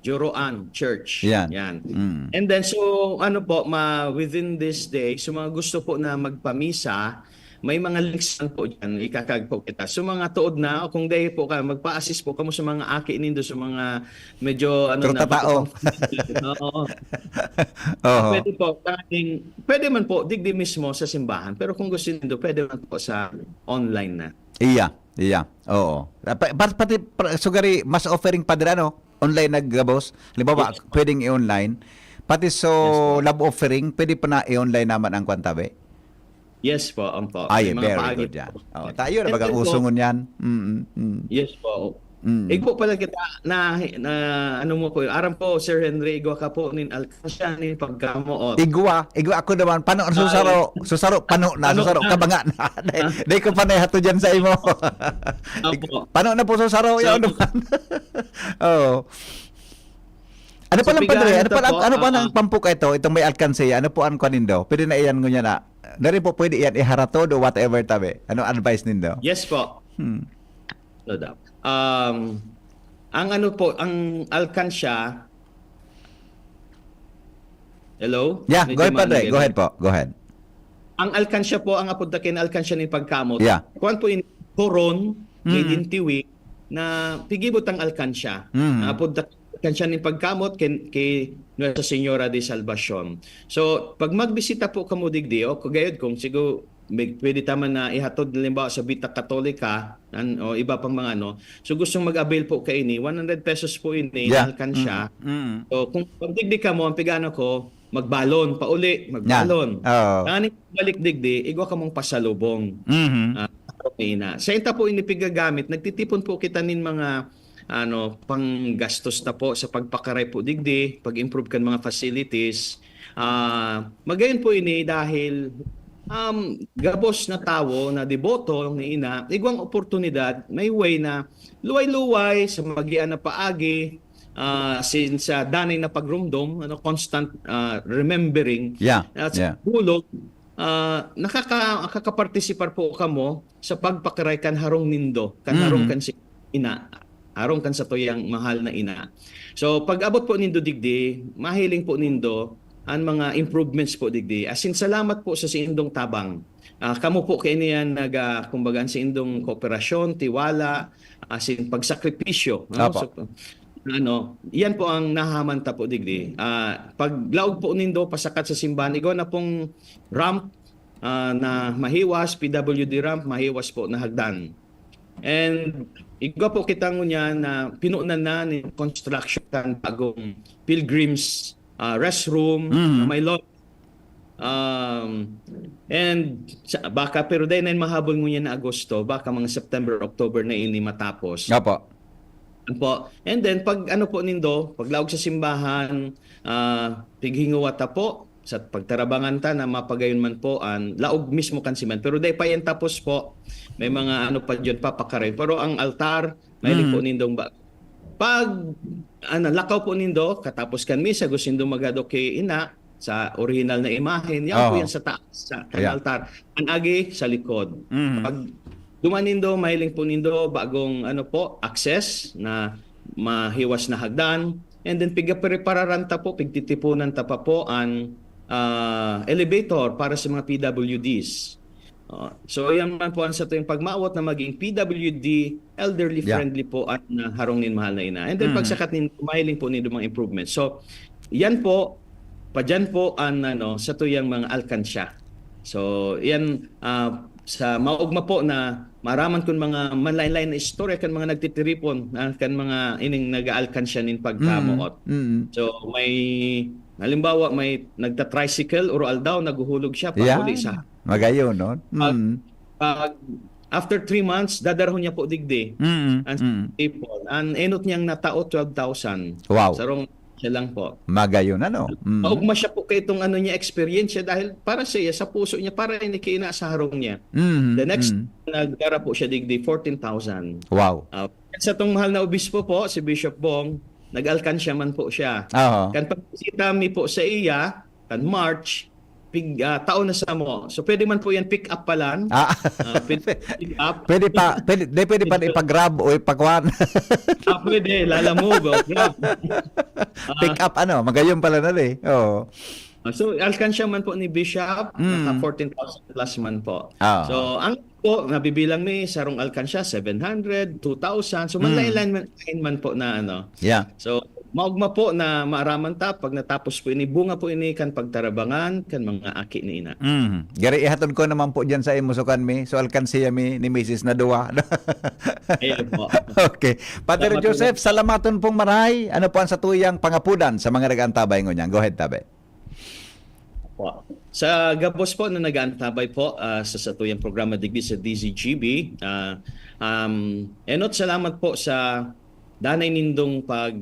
Joroan Church. Yan. Yan. Mm. And then, so, ano po, ma, within this day, so mga gusto po na magpamisa, may mga links lang po dyan, ikakag po kita. So, mga tuod na, o kung dahil po ka, magpa-assist po kamo sa mga aki nindo, sa mga medyo, ano na, Trutatao. Oo. Oho. Pwede po, tanging, pwede man po, digdi mismo sa simbahan. Pero kung gusto nindo, pwede man po sa online na. Iya, iya. Oo. Ah, pa, pa, pati, pa, sugari, mas offering, Padre, ano? Online naggabos. Halimbawa, Yes. Pwedeng i-online. Pati so, Yes po. Love offering, pwede pa na i-online naman ang kwan, tabi? Yes po, ang po. Ay, May mga very paagi good yan. po. Oh, tayo na And bagang then po, uso ngunyan. Mm, mm. Yes po. Mm. Igbo pala kita na, na ano mo po, aram po, Sir Henry, igwa ka po nin alkansya, nin pagkamoot. Igwa, igwa ako naman. Pano, Ay. susaro, susaro, pano na, Pano susaro, na. kabanga na. Dai, Ah. dai ko panay hato dyan sa imo. Opo. Pano na po, susaro, So, yan naman. Oo. Ano So, pa lang, Padre? pigahan Ano ito pa lang, po, ano pa ah, lang pampok ito? Itong may alkanse, ano po ang kwan nindo? Pwede na iyan ngunyan na. Dari po pwede iyan iharatod o whatever, tabi. Ano advice nindo? Yes po. Hmm. No doubt. Um, ang ano po, ang alkansya, hello? Yeah, Medyo go ahead, Padre. maano Go yan. Ahead po. Go ahead. Ang alkansya po, ang apod ta kin alkansya nin pagkamot. Yeah. Kuwan po in Coron, may Mm. dintiwi, na pigibot ang alkansya. Mm. Ang apod ta alkansya nin pagkamot, kin, ki Nuestra Señora de Salvacion. So, pag magbisita po kamo digdi, o kagayod kung siguro, may, pwede ta man na ihatod, halimbawa, sa Vita Catholica, an, o iba pang mga ano, so gustong mag-avail po kaini, one hundred pesos po ini, Yeah. na alkansya. Mm. Mm. So, kung pag digdi kamo, ang pigano ko, magbalon, pauli, magbalon. Oo. Ang balik digdi, igwa kamong pasalubong. Mhm. Ah, okay na. Sa inta po ini pigagamit, nagtitipon po kita nin mga, ano, panggastos na po sa pagpakaray po digdi, pag-improve kan mga facilities. Ah, magayon po ini dahil, um, gabos na tawo na deboto ni ina, igwang oportunidad, may way na luway-luway sa magian na paagi, ah, since, ah, danay na pagrumdom, ano, constant, ah, remembering, Yeah, at yeah. sa bulog, ah, nakaka-, nakakapartisipar po kamo sa pagpakiray kan harong nindo, kan Mm. harong kan si ina, harong kan satuyang mahal na ina. So, pag abot po nindo digdi, mahiling po nindo ang mga improvements po digdi. As in, salamat po sa siindong tabang. Ah, kamo po kaini yan nag, ah, kumbaga, ang siindong kooperasyon, tiwala, as in, pagsakripisyo, no? Apo. So, ano, yan po ang nahaman ta po digdi. Ah, pag laog po nindo, pasakat sa simbahan, igwa na pong ramp, ah, na mahiwas, P W D ramp, mahiwas po na hagdan. And igwa po kita ngunyan na pinunan na ni construction kan bagong pilgrims, ah, restroom, Mhm. na may lawn. Um, and sa, baka, pero dahil na yun mahabol ngunyan na Agosto, baka mga September, October na ini matapos. Opo. Opo. And then, pag ano po nindo, paglaog sa simbahan, ah, pighinguwa ta po, sa pagtarabangan ta na mapagayon man po an laog mismo kan simbahan. Pero dahil pa yan tapos po, may mga ano pa dyan, papakaray. Pero ang altar, may Mm. po nindong ba, Pag, ano, lakaw po nindo, katapos kan misa, gusto nindo maghadok ki ina, sa orihinal na imahen, yan po Oho. yan sa taas, sa kan Yeah. altar. An agi, sa likod. Mhm. Pag duman nindo, mahiling po nindo, bagong, ano po, access na mahiwas na hagdan. And then, pigaprepararan ta po, pigtitipunan ta pa po an, ah, elevator para sa mga P W Ds. Oh, so, yan man po ang satuyang pagmawot na maging P W D, elderly Yeah. friendly po at na harong nin mahal na ina. And then, Mm. pagsakat nin, mahiling po nindo mga improvements. So, yan po, padyan po ang, ano, satuyang mga alkansya. So, yan, ah, sa maugma po na maraman kun mga manlain-lain na istorya kan mga nagtitiripon, ah, kan mga ining nag-aalkansya nin pagkamoot. Mm, mm. So, may, halimbawa, may nagta-tricycle, oro-aldaw, naghuhulog siya, Yeah. pahuli sa Magayon, no? Pag, Mm. pag after three months, dadarahon niya po digdi. Mm, Ang mm. ipon. Ang enot niyang natao, twelve thousand. Wow. Sarong siya lang po. Magayon, ano? Mm. Maugma siya po kay itong ano niya, experience siya dahil para sa iya, sa puso niya, para ini kina sa harong niya. Mm, The next, mm. nagdara po siya digdi, fourteen thousand. Wow. Ah, sa tong mahal na obispo po, si Bishop Bong, nag-alkansya man po siya. Aha. Kan pagbisita mi po sa iya, kan March, pig-, ah, taon na samo. So, pwede man po yan, pick up pa lang. Ah. Ah, pwede pick up. Pwede pa, pwede, di, pwede pa Pwede. ipag-grab o ipag-kuan. Ah, pwede, Lala Move, o Grab. Ah. Pick up, ano, magayon pala na, eh. Oo. Ah, so, alkansya man po ni Bishop, Mm. naka fourteen thousand plus man po. Ah. So, ang po, nabibilang mi, sarong alkansya, seven hundred, two thousand. So, Mm. manlain-lain man, lain man po na, ano. Yeah. So, maugma po na maaraman ta, pag natapos po ini, bunga po ini kan pagtarabangan, kan mga aki ni ina. Mm. Gari, ihatod ko naman po dyan sa imo, sukan mi. So, alkansya mi ni misis na duwa. Ayun po. Okay. Father Salamat po. Joseph, salamaton pong maray. Ano po ang satuyang pangapudan sa mga nag-aantabay ngunyan? Go ahead, tabi. Po. Sa gabos po na nag-aantabay po, ah, sa satuyang programa digdi sa D Z G B, ah, um, enot salamat po sa danay nindong pag,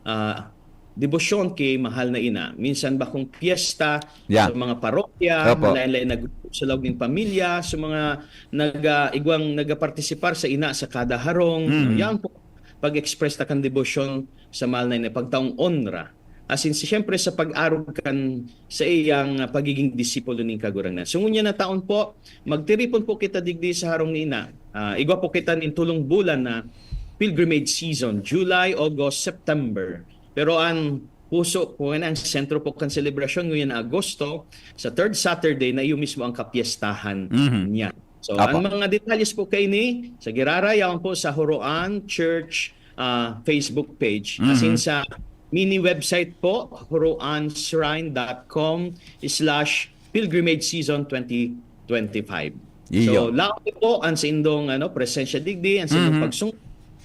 ah, debosyon ki mahal na ina. Minsan bakong piyesta Yeah. sa mga parokya, Opo. lain-lain na grupo sa laog nin pamilya, sa mga nag-, ah, igwang nagapartisipar sa ina sa kada harong. Mm. Yan po, pag-express ta kan debosyon sa mahal na ina, pagtaong onra. As in, siyempre, sa pag-arog kan sa iyang, ah, pagiging disipulo nin Kagurangnan. So, ngunyan na taon po, magtiripon po kita digdi sa harong ni ina. Ah, igwa po kita nin tulong bulan na pilgrimage season, July, August, September. Pero ang puso po, ang sentro po kan selebrasyon, ngunyan na Agosto, sa third Saturday, na iyo mismo ang kapyestahan Mhm. niya. So, Apo. ang mga detalyes po kaini, sa Girara, yaon po sa Huroan Church, ah, Facebook page. As in, Mhm. sa mini website po, huroanshrine dot com slash pilgrimage season twenty twenty-five. Iyo. So, laog po ang sa indong, ano, presensya digdi, ang sa indong Mhm. pagsung-,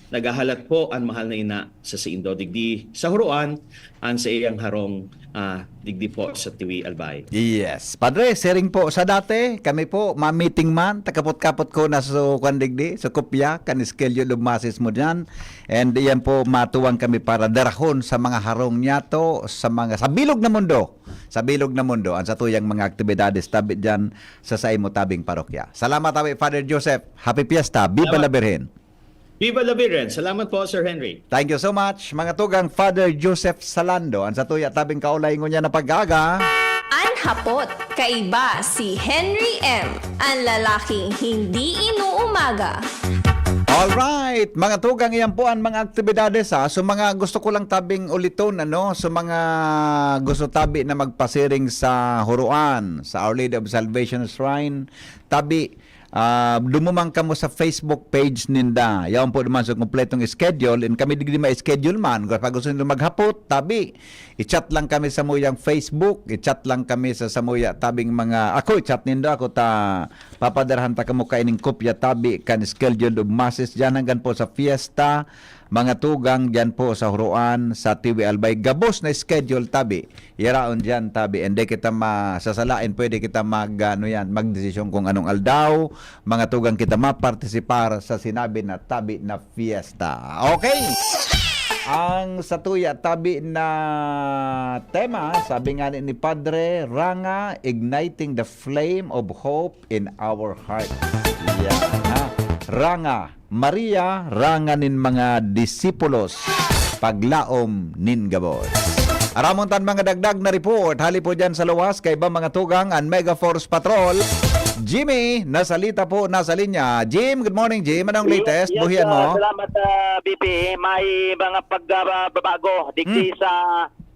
naghahalat po ang mahal na ina sa saindo digdi sa Huroan, ang sa iyang harong, ah, digdi po sa Tiwi, Albay. Yes. Padre, siring po sa dati, kami po, ma-meeting man, takapot-kapot ko na sa kwan digdi, sa kopya, kan schedule of masses mo dyan. And iyan po, matuwang kami para darahon sa mga harong niyato, sa mga, sa bilog na mundo, sa bilog na mundo, ang satuyang mga aktibidades tabi dyan sa saimo tabing parokya. Salamat, tabi, Father Joseph. Happy Fiesta. Viva Salamat. la Virgen. Viva la Virgen. Salamat po, Sir Henry. Thank you so much, mga tugang, Father Joseph Salando, ang satuya tabing kaulay ngunyan na pag-aga. An hapot, kaiba si Henry M, ang lalaking hindi inuumaga. Alright, mga tugang, iyan po ang mga aktibidades, ha. So, mga gusto ko lang tabing uliton, ano, so mga gusto tabi na magpasiring sa Huruan, sa Our Lady of Salvation Shrine, tabi, ah, dumumang kamo sa Facebook page ninda. Yaon po naman sa kompletong schedule. And kami digdi ma-schedule man. Kung pag gusto nyo maghapot, tabi, i-chat lang kami sa muyang Facebook, i-chat lang kami sa, sa muya tabing mga, ako, i-chat nindo ako ta, papadarahan ta kamo kaining kopya tabi kan schedule of masses dyan hanggang po sa fiesta, mga tugang dyan po sa Huruan, sa Tiwi Albay. Gabos na schedule tabi. Yaraon diyan, tabi. And di kita masasalain, pwede kita mag, ano yan, magdesisyon kung anong aldaw, mga tugang kita mapartisipar sa sinabi na tabi na fiesta. Okay! Ang satuya tabi na tema, sabi nga ni, ni Padre, Ranga, igniting the flame of hope in our heart. Yan, ha? Ranga, Maria, Ranga nin mga disipulos. paglaom nin gabos. Aramon tan mga dagdag na report hali po dyan sa luwas, kaiba mga tugang, an Mega Force Patrol. Jimmy, nasalita po, nasa linya. Jim, good morning, Jim. Anong Yes, latest? yes, Buhian ah, mo? salamat, ah, B P. May mga pagbabago digdi Hmm. sa,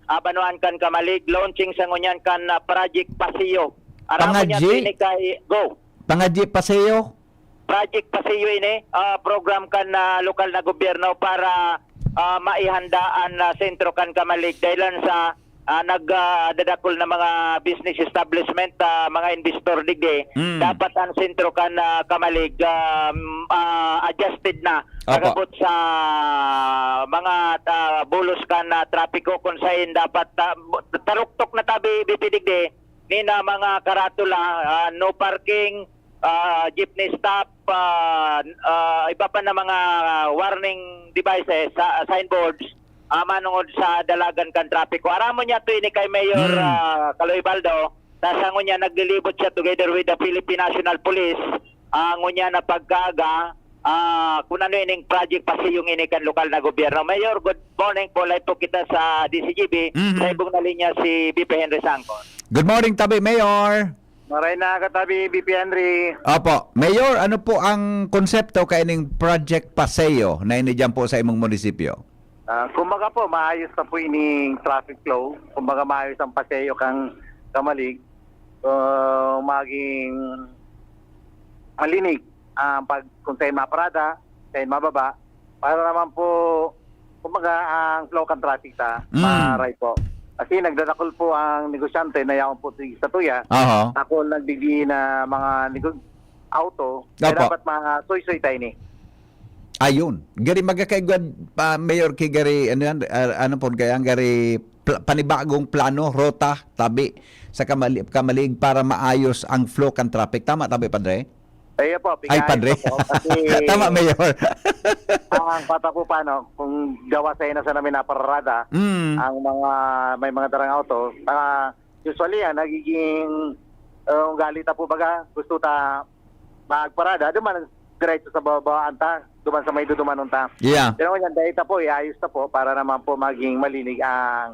ah, Banwaan kan Kamalig. Launching sa ngunyan kan, ah, Project Paseo. Aram mo niya, Pangadji? Tini, kay, go. Pangadji Paseo? Project Paseo ini, ah, program kan, ah, lokal na gobyerno para, ah, maihanda an, ah, sentro kan Kamalig. Dahilan sa, ah, nag, ah, dadakol na mga business establishment, ah, mga investor digdi. Mm. Dapat ang sentro kan, ah, Kamalig, ah, ah, adjusted na. Opo. Pag-abot sa mga, ah, bulos kan, ah, trapiko kung sain dapat, ah, taruktok na tabi, B P digdi. Ni na mga karatula, ah, no parking, ah, jeepney stop, ah, ah, iba pa na mga warning devices, sa signboards, ah, manungod sa dalagan kan trapiko. Aram mo niya, to ini kay Mayor, Hmm. ah, Kaloy Baldo, sa, sa ngunyan naglilibot siya together with the Philippine National Police, ah, ngunyan na pagkaaga, ah, kung ano ining project pa sa iyong ini kan lokal na gobyerno. Mayor, good morning po. Live po kita sa D C G B. Mhm. Sa ibong na linya si B P Henry Sangkon. Good morning, tabi, Mayor. Maray na katabi, B P Henry. Opo. Mayor, ano po ang konsepto kaining Project Paseo na ini diyan po sa imong munisipyo? Ah, kumbaga po, maayos na po ining traffic flow. Kumbaga, maayos ang paseo kang Kamalig. Ah, maging malinig ang pag, kung saan maparada, saan mababa. Para naman po, kumbaga, ang flow kan traffic ta, Mm. maray po. Kasi nagdadakol po ang negosyante na yaon po sa tuya. Aha. Ako nagdidi na mga nego-, auto, kaya Opo. dapat masuysoy tayo ni. Ayun. Gari magkakaigwad pa, Mayor, kay gari, ano yan, ah, ano po kaya, gari pl-, panibagong plano, rota, tabi, sa Kamali-, Kamalig para maayos ang flow kan traffic. Tama, tabi, Padre? Ay, po, Ay, pigay Padre. pa po, kasi Tama, Mayor. ang pata po paano, kung gawa sa ina sa namin napararada, Mm. ang mga, may mga darang auto, ah, usually, ah, nagiging, ah, ugali ta po, baga, gusto ta magparada, duman, diretso sa babaan ta, duman sa may dudumanon ta. Yeah. Pero ngunyan, dahil ta po, iayos ta po, para naman po maging malinig ang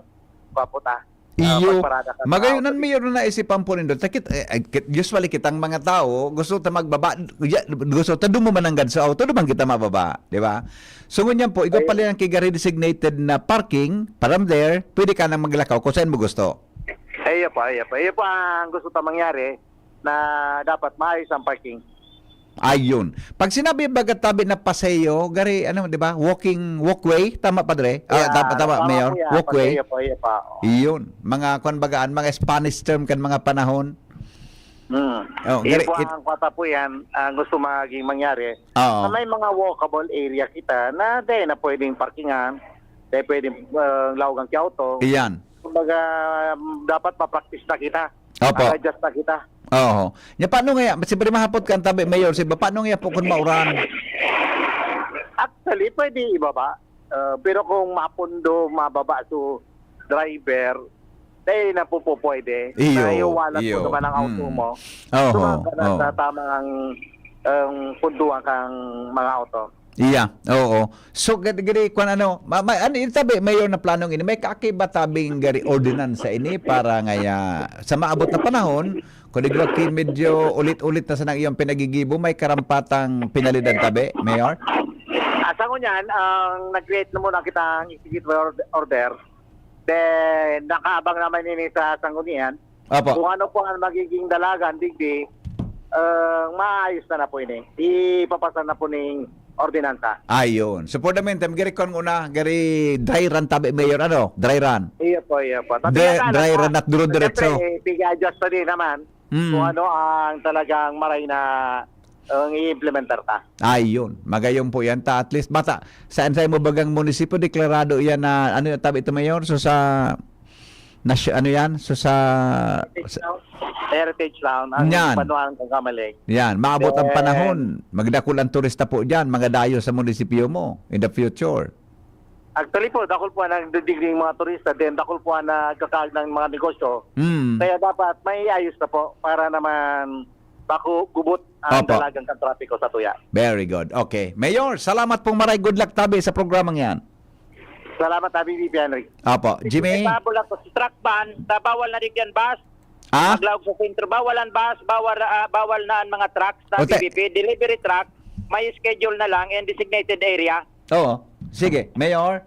kwapo ta. Ah, Iyo, pagparada ka sa magayon an auto. Mayor na naisipan po nindo. Takit, eh, eh, kit-, usually kitang mga tao, gusto ta magbaba, ya-, gusto ta duman mananggad sa auto, duman kita mababa, di ba? So, ngunyan po, igwa Ay. pala yung kigari designated na parking, from there, pwede ka nang maglakaw kung saan mo gusto. Iyo pa, iyo pa. Iyo pa ang gusto ta mangyari na dapat maayos ang parking. Ayun. Pag sinabi baga tabi na paseo, gari, ano, di ba? Walking, walkway, tama, Padre? Ah, Yeah, tama, tama, tama Mayor? po yan. Walkway. Paseo po, iyo pa. Oo. Iyon. Mga, kwan baga, ang mga Spanish term kan mga panahon. Hmm. Oh, Iyo gari, po it- ang kwata po yan, ang gusto maging mangyari. Oo. Na may mga walkable area kita na di na pwedeng parkingan, di pwedeng, ah, laogan ki auto. Iyan. Kumbaga, um, dapat ma-practice na kita. Opo. Mag-adjust na kita. Oo. Nya, paano nga, siyempre mahapot ka ang tabi, Mayor, si ba, paano nga po kung mauran? Actually, pwede ibaba. Ah, pero kung mapundo, mababa so driver, dahil na po, po pwede. Iyo, Dahil wala iyo. po naman ang auto Mm. mo. Oho, Sumaka na oo. sa tamang, ang punduan kang mga auto. Iya, oo. So, gad-, gadi, kwan ano, ma-, ma-, ano, yung tabi, Mayor, na planong ini, may kaki ba tabing gari ordinansa ini para ngaya sa maabot na panahon, kung igwa ki medyo ulit-ulit na sa nang iyong pinagigibo, may karampatang penalidad tabi, Mayor? Ah, sa ngunyan, ang nag-create na muna kitang executive ord-, order, then nakaabang naman ini sa sanggunian. Opo. Kung ano po ang magiging dalagan, digdi, ah, maayos na na po ini. Ipapasa na po ning ordinansa. Ayun. So, for the meantime, gari kon una, gari dry run tabi, Mayor, ano? Dry run. Iyo po, iyo po. Tabi Dry, na nga lang, dry ah, run at duro-diretso. Siyempre, pig-adjust pa din naman Mm. kung ano ang talagang maray na, ang i-implementar ta. Ayun. Magayon po yan ta. At least, bata, saan sa imo bagang munisipyo, deklarado yan na, ano yung tabi ito, Mayor? So, sa, nasyo-, ano yan? So, sa, Heritage sa Town. Heritage Town, ang Yan. Banwaan kan Kamalig. Yan. Maabot ang Then, panahon. Magdakul ang turista po dyan. Magadayo sa munisipyo mo in the future. Actually po, dakul po ang nagdidigring mga turista. Then, dakul po ang nagkakaag ng mga negosyo. Mm. Kaya dapat may ayos na po para naman bako gubot ang Opo. dalagan kan trapiko sa tuya. Very good. Okay. Mayor, salamat pong maray. Good luck tabi sa programang yan. Salamat, Abi B P Henry. Apo, Jimmy? Sa bulag ko, sa truck ban, sa bawal na digyan bus, Ah? maglaog sa sentro, bawal ang bus, bawal, ah, bawal na ang mga trucks sa Ote- B B P, delivery truck, may schedule na lang in designated area. Oo. Sige, Mayor.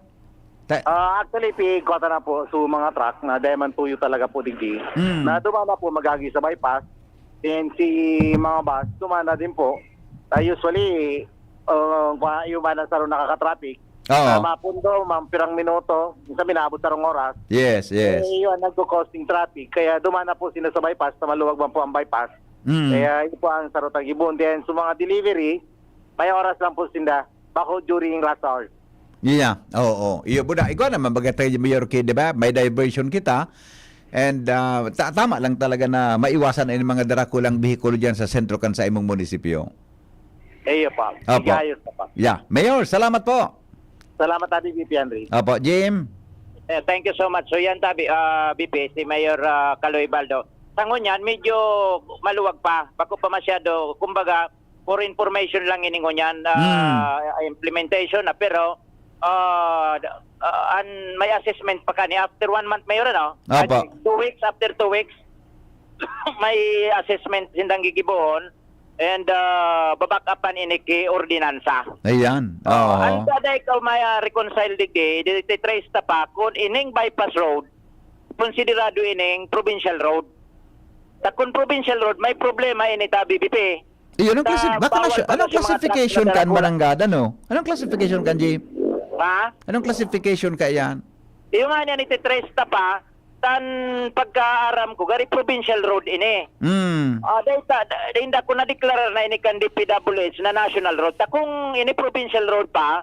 Ta- Ah, actually, pi, kuwata na po, so mga truck na dahil man tuyo talaga po digdi, Mm. na duman na po magagi sa bypass, then si mga bus, duman na din po. Ah, usually, uh, yung ba na saro nakaka-traffic, Oo. ah, mapundo, mga pirang minuto, minsan minabot sarong oras. Yes, yes. Eh, yun, nagko-causing traffic. Kaya duman na po sila sa bypass, na maluwag man po ang bypass. Mm. Kaya yun po ang sarotang gibon. Then, sa mga delivery, may oras lang po sinda. Bako during rush hour. Yeah, oo. Iyo po na. Ikaw naman, baga tayo, Mayor Kid, di ba? May diversion kita. And ah, ta- tama lang talaga na maiwasan ang mga darakulang behikulo dyan sa sentro kan sa imong munisipyo. Eh, yun pa. Apo. Sige, ayos na pa. Yeah. Mayor, salamat po. Salamat, Abi B P Henry. Apo, Jim. Eh, thank you so much. So yan, tabi, ah, B P, si Mayor ah, Kaloy Baldo. Sa ngunyan, medyo maluwag pa. Bako pa masyado, kumbaga, for information lang ini ngunyan, ah, implementation na. Pero, ah, d- ah, an, may assessment pa kani after one month, Mayor, ano? Apo. Two weeks, after two weeks, may assessment sindang gigibohon and uh, babak-apan ini ki ordinansa. Ayan. Oh, Oo. ang saday ka may ah, reconcile digdi, di trace ta pa kung ining bypass road, konsiderado ining provincial road. Ta kung provincial road, may problema ini ta B B P. Iyo, anong, Sa classif- baka bawal nasya- pa anong daw sa mga classification truck na kan darakulang- Maranggada, no? Anong classification kan, Jim? Ha? Anong classification ka yan? Yung nga niya, nititrace ta pa, tan pagkaaram ko, gari provincial road ini. Mm. Ah, dahil ta, dahil ako nadeklarar na ini kan D P W H na national road. Ta kung ini provincial road pa,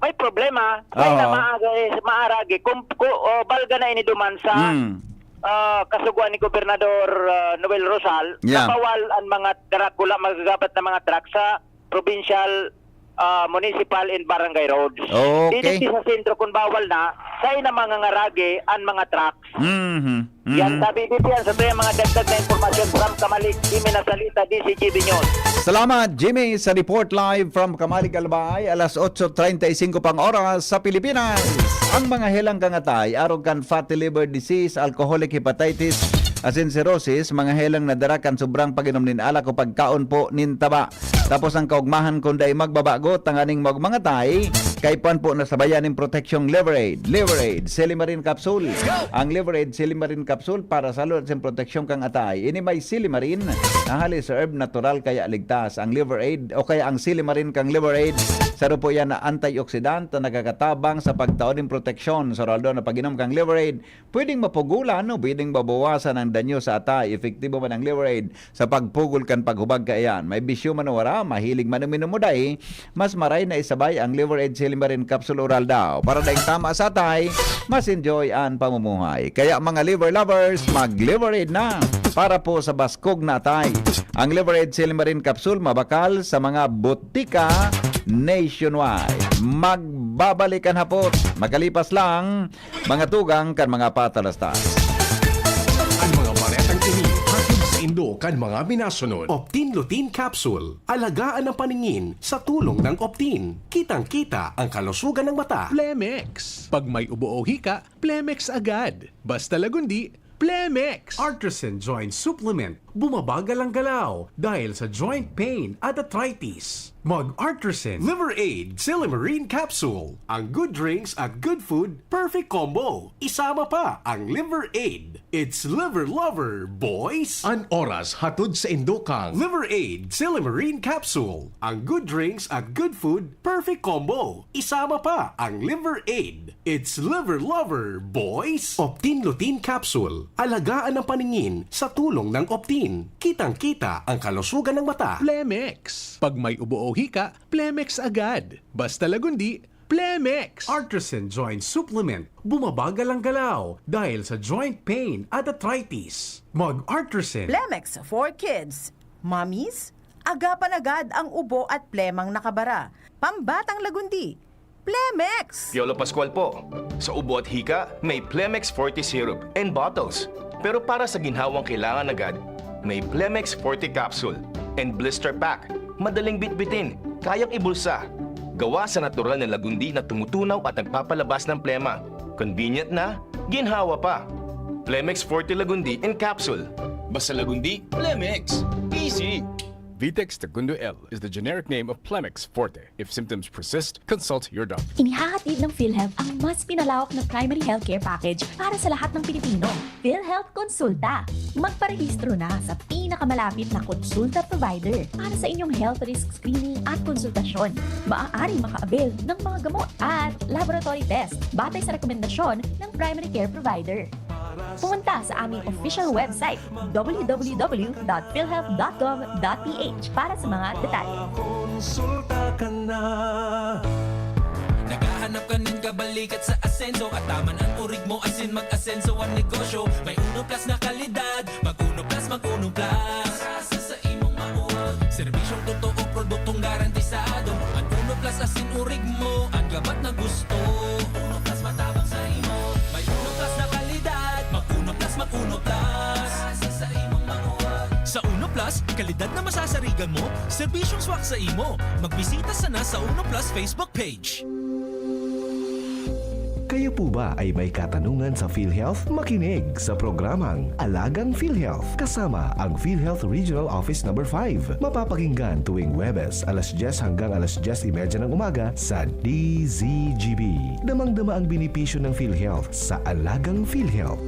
may problema. May Oo. na maaga, eh, maaragi. Kung, ku- oh, balga na ini duman sa Mm. ah, kasugoan ni Gobernador ah, Noel Rosal, Yeah. na bawal ang mga darakula, magagabat na mga truck sa provincial, ah, municipal and barangay roads. Okay. Dito sa sentro, kung bawal na, sa ina mga ngaragi ang mga trucks. Mhm. Yan, Mhm. sabi, B P N, sa tuwing mga dagdag na impormasyon from Kamalig, Jimmy Nasalita, D C G B News. Salamat, Jimmy, sa report live from Kamalig, Albay. Alas otso treinta y cinco pang oras sa Pilipinas. Ang mga helang kangatay, arog kan fatty liver disease, alcoholic hepatitis, asin cirrhosis, mga helang nadara kan sobrang pag-inom nin alak o pagkaon po nin taba. Tapos ang kaugmahan kung dai magbabago, tanganing magmangatay, kaipuhan po na sabayan nin proteksyong Liver Aid. Liver Aid, Silimarin Capsule. Ang Liver Aid, Silimarin Capsule para sa lulod sin proteksyon kang atay. Ini may silimarin, na hali sa herb natural kaya ligtas. Ang Liver Aid o kaya ang silimarin kang Liver Aid, saro po yan na antioxidant na nakakatabang sa pagtao nin proteksyon. Sa raldo na pag-inom kang Liver Aid, pwedeng mapugulan o pwedeng mabawasan ang danyo sa atay. Epektibo man ang Liver Aid sa pagpugol kan paghubag kaiyan. May bisyo man o wara, mahilig man uminom o dai, mas maray na isabay ang Liver Aid Silimarin Capsule Oral daw. Para daing tama sa atay, mas enjoy ang pamumuhay. Kaya mga liver lovers, mag-Liver Aid na para po sa baskog na atay. Ang Liver Aid Silimarin Capsule mabakal sa mga botika nationwide. Magbabalik ang hapot makalipas lang mga tugang kan mga patalastas. Ang mga baretang ini hatid sa indo kan mga minasunod. Optin Lutein Capsule. Alagaan ang paningin sa tulong ng Optin. Kitang-kita ang kalusugan ng mata. Plemex. Pag may ubo o hika, Plemex agad. Basta lagundi, Plemex. Artisan Joint Supplement. Bumabagal ang galaw dahil sa joint pain at arthritis. Mag Artisan Liver Aid Silimarin Capsule. Ang good drinks at good food, perfect combo. Isama pa ang Liver Aid. It's Liver Lover, boys! An oras hatod sa indo kang Liver Aid Silimarin Capsule. Ang good drinks at good food, perfect combo. Isama pa ang Liver Aid. It's Liver Lover, boys! Optin Lutein Capsule. Alagaan ang paningin sa tulong ng Optin. Kitang-kita ang kalusugan ng mata. Plemex. Pag may ubo o hika, Plemex agad. Basta lagundi, Plemex. Artisan Joint Supplement. Bumabagal ang galaw dahil sa joint pain at arthritis. Mag Artisan. Plemex for Kids. Mommies, agapan agad ang ubo at plemang nakabara. Pambatang lagundi, Plemex! Piolo Pascual po. Sa ubo at hika, may Plemex Forte Syrup and bottles. Pero para sa ginhawang kailangan agad, may Plemex Forte Capsule and Blister Pack. Madaling bitbitin, kayang ibulsa. Gawa sa natural na lagundi na tumutunaw at nagpapalabas ng plema. Convenient na, ginhawa pa. Plemex Forte Lagundi in capsule. Basta Lagundi, Plemex. Easy! Vitex Tagundo L is the generic name of Plemex Forte. If symptoms persist, consult your doctor. Inihahatid ng PhilHealth ang mas pinalawak na primary healthcare package para sa lahat ng Pilipino. PhilHealth Konsulta. Magparehistro na sa pinakamalapit na konsulta provider para sa inyong health risk screening at konsultasyon. Maaaring maka-avail ng mga gamot at laboratory test batay sa rekomendasyon ng primary care provider. Pumunta sa aming official website, w w w dot philhealth dot gov dot p h para sa mga detalye. Konsulta ka na. Naghahanap ka nin kabalikat sa asenso, at taman ang urig mo asin mag-asenso ang negosyo. May Uno Plus na kalidad, mag Uno Plus, mag Uno Plus. Sa sa imong mauwag. Serbisyong totoo, produktong garantisado. Ang Uno Plus asin urig mo, ang gabat na gusto. Uno Plus matabang sa imo. May Uno Plus na kalidad, mag Uno Plus, mag Uno Plus. Sa sa imong mauwag. Sa Uno Plus, kalidad na masasarigan mo, serbisyong swak sa imo. Magbisita sana sa Uno Plus Facebook page. Kayo po ba ay may katanungan sa PhilHealth? Makinig sa programang Alagang PhilHealth kasama ang PhilHealth Regional Office Number five. Mapapakinggan tuwing Huwebes alas diyes hanggang alas diyes y media ng umaga sa D Z G B. Damang-dama ang benepisyo ng PhilHealth sa Alagang PhilHealth.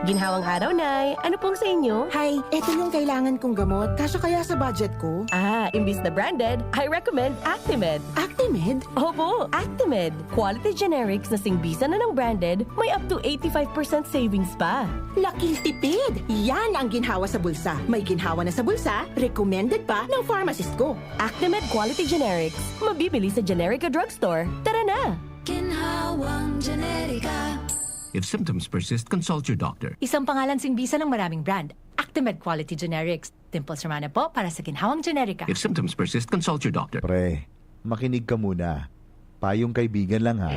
Ginhawang araw, Nay! Ano pong sa inyo? Hay, eto yung kailangan kong gamot. Kasya kaya sa budget ko? Ah, imbis na branded, I recommend Actimed. Actimed? Opo, Actimed. Quality generics na singbisan na ng branded, may up to eighty-five percent savings pa. Laking tipid! Yan ang ginhawa sa bulsa. May ginhawa na sa bulsa, recommended pa ng pharmacist ko. Actimed Quality Generics. Mabibili sa Generica Drugstore. Tara na! Ginhawang Generika. If symptoms persist, consult your doctor. Isang pangalan singbisan ng maraming brand. Actimed Quality Generics. Dimples Romana po para sa Ginhawang Generika. If symptoms persist, consult your doctor. Pre, makinig ka muna. Payong kaibigan lang ha.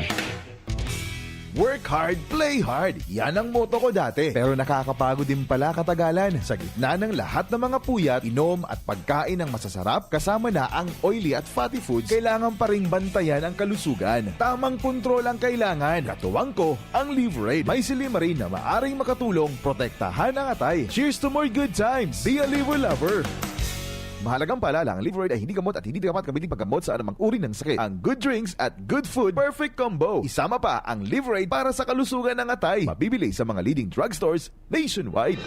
Work hard, play hard. Yan ang motto ko dati. Pero nakakapagod din pala katagalan. Sa gitna ng lahat ng mga puyat, inom at pagkain ng masasarap, kasama na ang oily at fatty foods, kailangan pa ring bantayan ang kalusugan. Tamang kontrol ang kailangan. Katuwang ko, ang Liverade. May silymarin na maaring makatulong protektahan ang atay. Cheers to more good times! Be a Liver Lover! Mahalagang paalala, ang Liverade ay hindi gamot at hindi dapat gamitin paggamot sa anumang uri ng sakit. Ang good drinks at good food, perfect combo. Isama pa ang Liverade para sa kalusugan ng atay. Mabibili sa mga leading drugstores nationwide.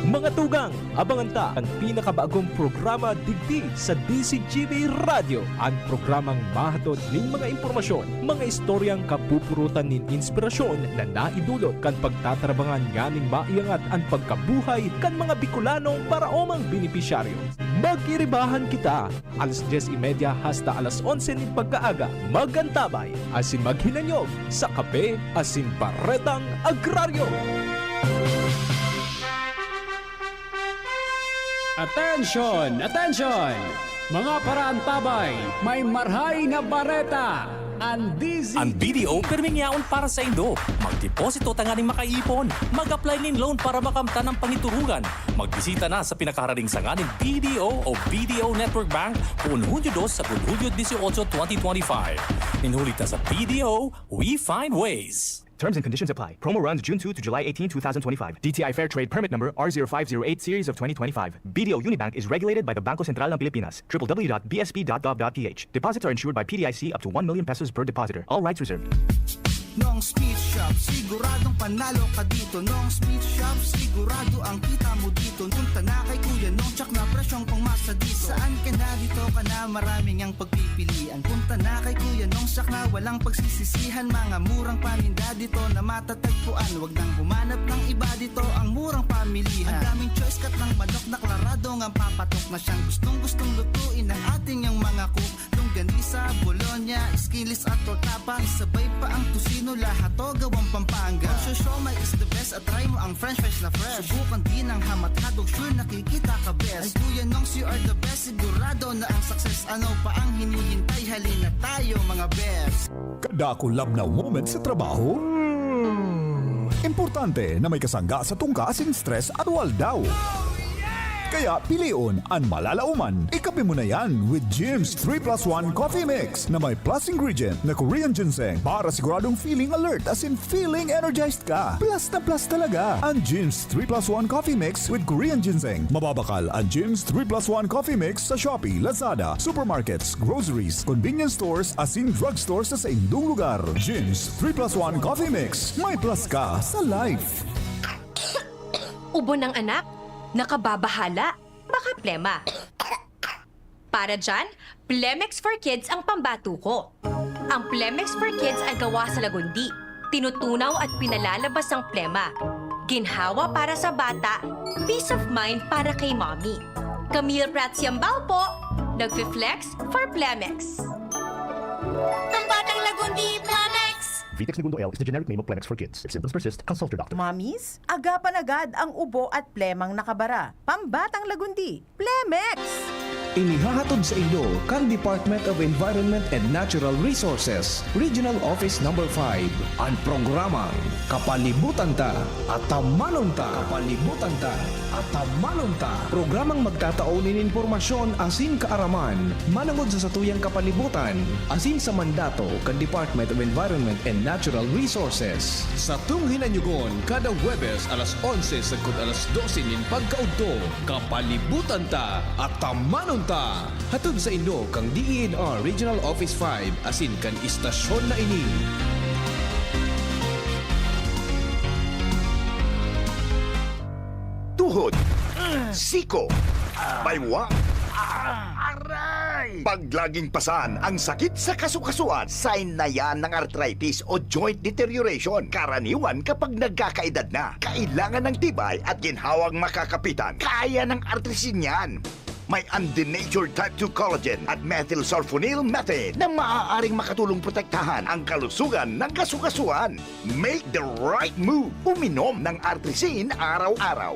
Mga tugang, abangan ta ang pinakabagong programa digdi sa D Z G B Radyo. An programang mahatod nin mga impormasyon, mga istoryang kapupurutan nin inspirasyon na naidulot kan pagtatrabangan nganing maiangat an pagkabuhay kan mga Bicolanong paraomang benepisyaryo. Magiribahan kita, alas dyes y media hasta alas onse nin pagkaaga. Mag-antabay, asin maghinanyog sa Kape asin Baretang Agraryo. Atensyon! Atensyon! Mga paraantabay, may marhay na bareta! An D Z An B D O pirming yaon para saindo. Magdeposito tanganing makaipon. Mag-apply nin loan para makamtan an pangiturugan. Magbisita na sa pinakaharaning sanga nin B D O o B D O Network Bank poon Hunyo dos sagkod Hunyo dieciocho, twenty twenty-five. Nin huli ta sa B D O, we find ways. Terms and conditions apply. Promo runs June two to July eighteen, two thousand twenty-five. D T I Fair Trade Permit Number R zero five zero eight Series of twenty twenty-five. B D O Unibank is regulated by the Bangko Sentral ng Pilipinas. W W W dot B S P dot gov dot P H. Deposits are insured by P D I C up to one million pesos per depositor. All rights reserved. Nong Speed Shop, siguradong panalo ka dito. Nong Speed Shop, sigurado ang kita mo dito. Punta na kay Kuya Nong, tsak na presyong pangmasa dito. Saan ka na, dito ka na, maraming ang pagpipilian. Punta na kay Kuya Nong, tsak na walang pagsisisihan. Mga murang paninda dito na matatagpuan. Wag nang humanap ng iba dito, ang murang pamilihan. Ang daming choice, cut ng manok na klarado ngang papatok na siyang gustong-gustong lutuin ng ating yang mga cook. Longganisa, bologna, skinless at tortapa. Isabay pa ang tocino, lahat to gawang Pampanga. Ang siomai is the best at try mo ang french fries na fresh. Subukan din ang ham at hotdog, sure nakikita ka best. Ay Kuya Nongs, you are the best, sigurado na ang success. Ano pa ang hinihintay? Halina tayo mga best. Kadakul labnaw moment sa trabaho? Hmm. Importante na may kasangga sa tungka asin stress aduwal daw. Kaya pilion an malalaoman. Ikape mo na yan with Jim's three plus one Coffee Mix na may plus ingredient na Korean ginseng para siguradong feeling alert, as in feeling energized ka. Plus na plus talaga ang Jim's three plus one Coffee Mix with Korean ginseng. Mababakal ang Jim's three plus one Coffee Mix sa Shopee, Lazada, supermarkets, groceries, convenience stores, asin drugstore sa saindong lugar. Jim's three plus one Coffee Mix. May plus ka sa life. Ubo ng anak? Nakababahala? Baka plema. Para dyan, Plemex for Kids ang pambato ko. Ang Plemex for Kids ay gawa sa lagundi. Tinutunaw at pinalalabas ang plema. Ginhawa para sa bata, peace of mind para kay mommy. Camille Prats Yambao po, nagfi-flex for Plemex. Ang batang lagundi, Plemex! Vitex Negundo L is the generic name of Plemex for kids. If symptoms persist, consult your doctor. Mommies, agapan agad ang ubo at plemang nakabara. Pambatang lagundi, Plemex! Inihahatod sa inyo kan Department of Environment and Natural Resources, Regional Office Number five, an programang Kapalibutan Ta, Atamanon Ta. Kapalibutan Ta, Atamanon Ta. Programang magtatao nin impormasyon asin kaaraman manongod sa satuyang kapalibutan asin sa mandato kan Department of Environment and Natural Resources. Satong hinanyugon kada Huwebes alas onse sagkod alas dose nin pagkaudto, Kapalibutan Ta, Atamanon Ta. Hatod sa inyo kan D E N R Regional Office five asin kan istasyon na ini. Tuhod, siko, baywa, aray! Paglaging pasan ang sakit sa kasukasuan, sign na yan ng arthritis o joint deterioration. Karaniwan kapag nagkakaedad na, kailangan ng tibay at ginhawang makakapitan. Kaya ng Artrisin yan. May undenatured type two collagen at methylsulfonyl methane na maaaring makatulong protektahan ang kalusugan ng kasukasuan. Make the right move. Uminom ng Artrisin araw-araw.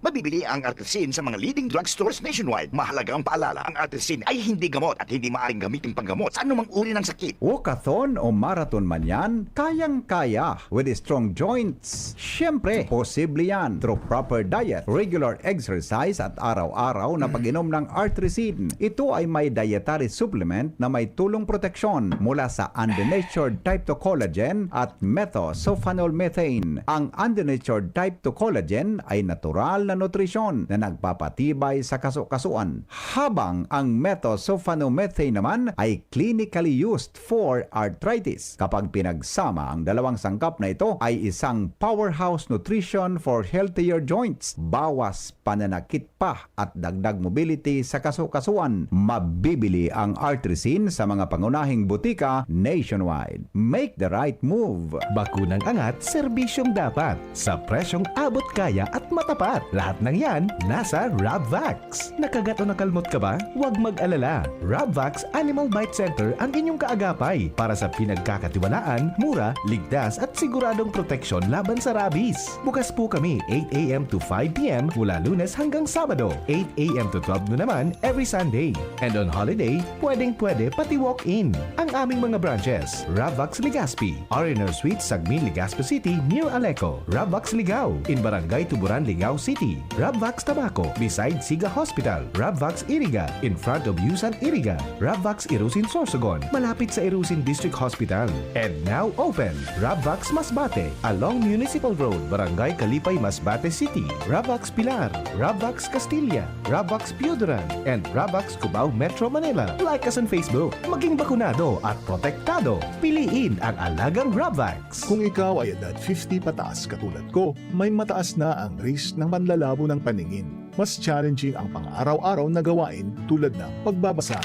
Mabibili ang Artrisin sa mga leading drugstores nationwide. Mahalagang paalala, ang Artrisin ay hindi gamot at hindi maaaring gamitin panggamot sa anumang uri ng sakit. Walkathon o marathon man yan, kayang-kaya with strong joints. Siyempre, posible yan through proper diet, regular exercise at araw-araw na pag-inom ng Artrisin. Ito ay may dietary supplement na may tulong proteksyon mula sa undenatured type two collagen at methylsulfonyl methane. Ang undenatured type two collagen ay natural na nutrisyon na nagpapatibay sa kasukasuan, habang ang methylsulfonyl methane naman ay clinically used for arthritis. Kapag pinagsama ang dalawang sangkap na ito, ay isang powerhouse nutrition for healthier joints, bawas pananakit pa at dagdag mobility sa kasukasuan. Mabibili ang Artrisin sa mga pangunahing butika nationwide. Make the right move! Bakunang angat, serbisyong dapat. Sa presyong abot kaya at matapat. Lahat ng yan, nasa Rabvax. Nakagat o nakalmot ka ba? Huwag mag-alala. Rabvax Animal Bite Center ang inyong kaagapay para sa pinagkakatiwalaan, mura, ligtas at siguradong proteksyon laban sa rabies. Bukas po kami eight a m to five p m mula Lunes hanggang Sabado, eight a m to twelve noon naman every Sunday. And on holiday, pwedeng-pwede pati walk-in. Ang aming mga branches, Rabvax Legazpi, R and R Suites, Sagmin, Legazpi City, near Aleco. Rabvax Ligao, in Barangay Tuburan, Ligao City. Rabvax Tabaco, beside Siga Hospital. Rabvax Iriga, in front of Yusan Iriga. Rabvax Irusin Sorsogon, malapit sa Irusin District Hospital. And now open, Rabvax Masbate, along Municipal Road, Barangay Kalipay, Masbate City. Rabvax Pilar, Rabvax Castilla, Rabvax Pioduran, and Rabvax Cubao, Metro Manila. Like us on Facebook. Maging bakunado at protektado. Piliin ang alagang Rabvax. Kung ikaw ay edad fifty pataas katulad ko, may mataas na ang risk ng panlalabo ng paningin. Mas challenging ang pang-araw-araw na gawain tulad ng pagbabasa,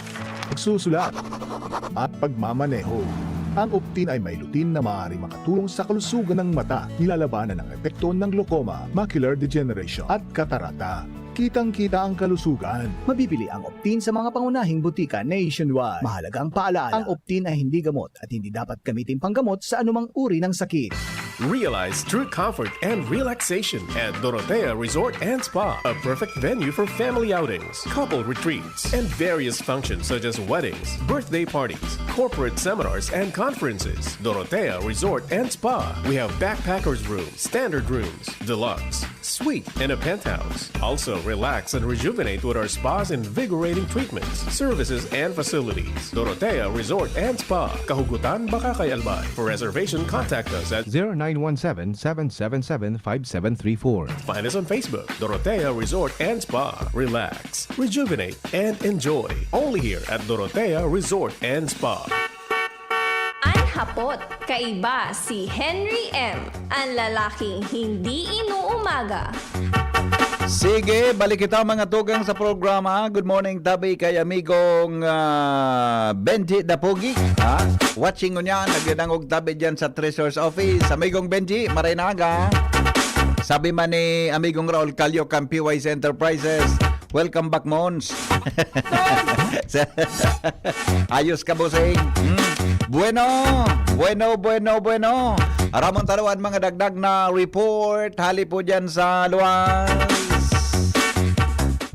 pagsusulat, at pagmamaneho. Ang Optin ay may lutein na maaaring makatulong sa kalusugan ng mata, nilalabanan ang epekto ng glaucoma, macular degeneration, at katarata. Kitang-kita ang kalusugan. Mabibili ang Optin sa mga pangunahing butika nationwide. Mahalagang paalala, ang Optin ay hindi gamot at hindi dapat gamitin panggamot sa anumang uri ng sakit. Realize true comfort and relaxation at Dorotea Resort and Spa, a perfect venue for family outings, couple retreats, and various functions such as weddings, birthday parties, corporate seminars, and conferences. Dorotea Resort and Spa. We have backpackers rooms, standard rooms, deluxe, Suite and a penthouse. Also, relax and rejuvenate with our spa's invigorating treatments, services, and facilities. Dorotea Resort and Spa. Kahugutan, Bacacay, Albay. For reservation, contact us at zero nine one seven, seven seven seven, five seven three four. Find us on Facebook, Dorotea Resort and Spa. Relax, rejuvenate, and enjoy. Only here at Dorotea Resort and Spa. An hapot, kaiba si Henry M, an lalaking hindi inuumaga. Sige, balik kita, mga tugang, sa programa. Good morning, tabi kay amigong, ah, Benji Dapugi. Ha? Watching ngunyan, nagdadangog tabi dyan sa Treasurer's Office. Amigong Benji, maray na aga. Sabi man ni amigong Raul Calio kan P Y C Enterprises, "Welcome back, Mons." Ayos ka, bossing. Hmm. Bueno, bueno, bueno, bueno. Aramon ta an mga dagdag na report hali po dyan sa luwas.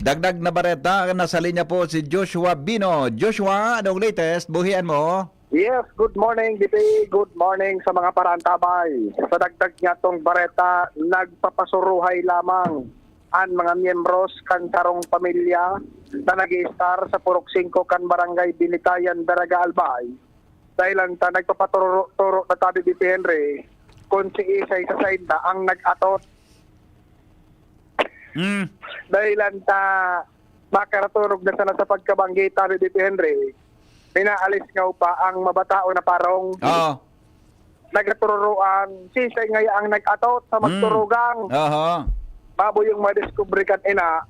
Dagdag na bareta, nasa linya po si Joshua Bino. Joshua, anong latest? Buhian mo? Yes, good morning, D P. Good morning sa mga paraantabay. Sa dagdag niyatong bareta, nagpapasuruhay lamang an mga miyembros kan sarong pamilya na nag-iistar sa Purok Singko kan Barangay Binitayan, Daraga, Albay. Dahilan ta nagpapaturo-turo na tabi, D P Henry, kung si isay sa sainda ang nag-atot. Mm. Dahilan ta makaraturog na sana sa pagkabanggi, tabi, D P Henry, pinaalisngaw pa ang mabataon na parong. Oo. Nagatururoan, sisay ngaya ang nag-atot sa Mm. magturugang. Aha. Babo yung madiskubre kan ina,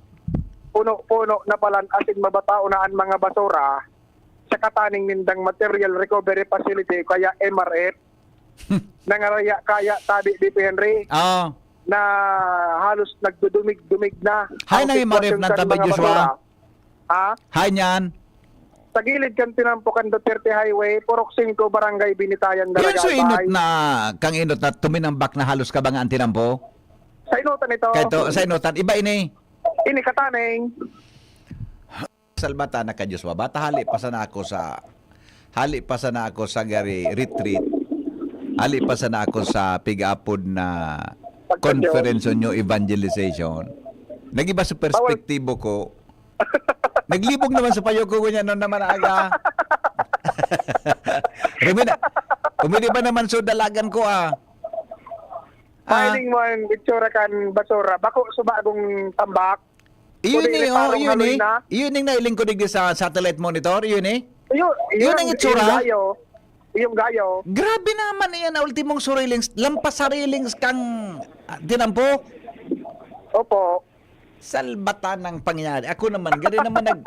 puno-puno na palan asin mabataon na an mga basura sa kataning nindang Material Recovery Facility, kaya M R F. Nangaraya kaya tabi, D P Henry, Ah. na halos nagdudumig-dumig na Hay ang nang M R F sitwasyon na kan tabi, mga Joshua? basura. Ha? Hay niyan? Sa gilid kan tinampo kan Duterte Highway, Purok Singko, Barangay Binitayan, Yun Daraga, so inot Albay. na, kang inot na tuminambak na halos kabangaan tinampo? Sa inutan ito. Kaya to, sa inutan, iba ini. Ini kataning. Salbata na ka, Joshua. Bata, hali pa sana ako sa, hali pa sana ako sa gari retreat. Hali pa sana ako sa pig-apod na Pagkadyo. Conference on New Evangelization. Nag-iba sa Bawal. perspektibo ko. Naglibog naman sa payo ko, ganyan, noon naman aga. Rumina, umili ba naman so dalagan ko, ah? Ah. Mahiling mo ang itsura kan basura. Bako sa bagong tambak. Iyon Kundi ni, oh, ireparong iyon haloy ni. na. Iyon ning nailing ko digdi sa satellite monitor, iyon ni. Iyo, Iyon ang itsura? Yung gayo. Yung gayo. Grabe naman iyan na ultimong surilings, lampas sarilings kang, ah, tinampo. Opo. Salbatan ng pangyayari. Ako naman, gani naman nag-,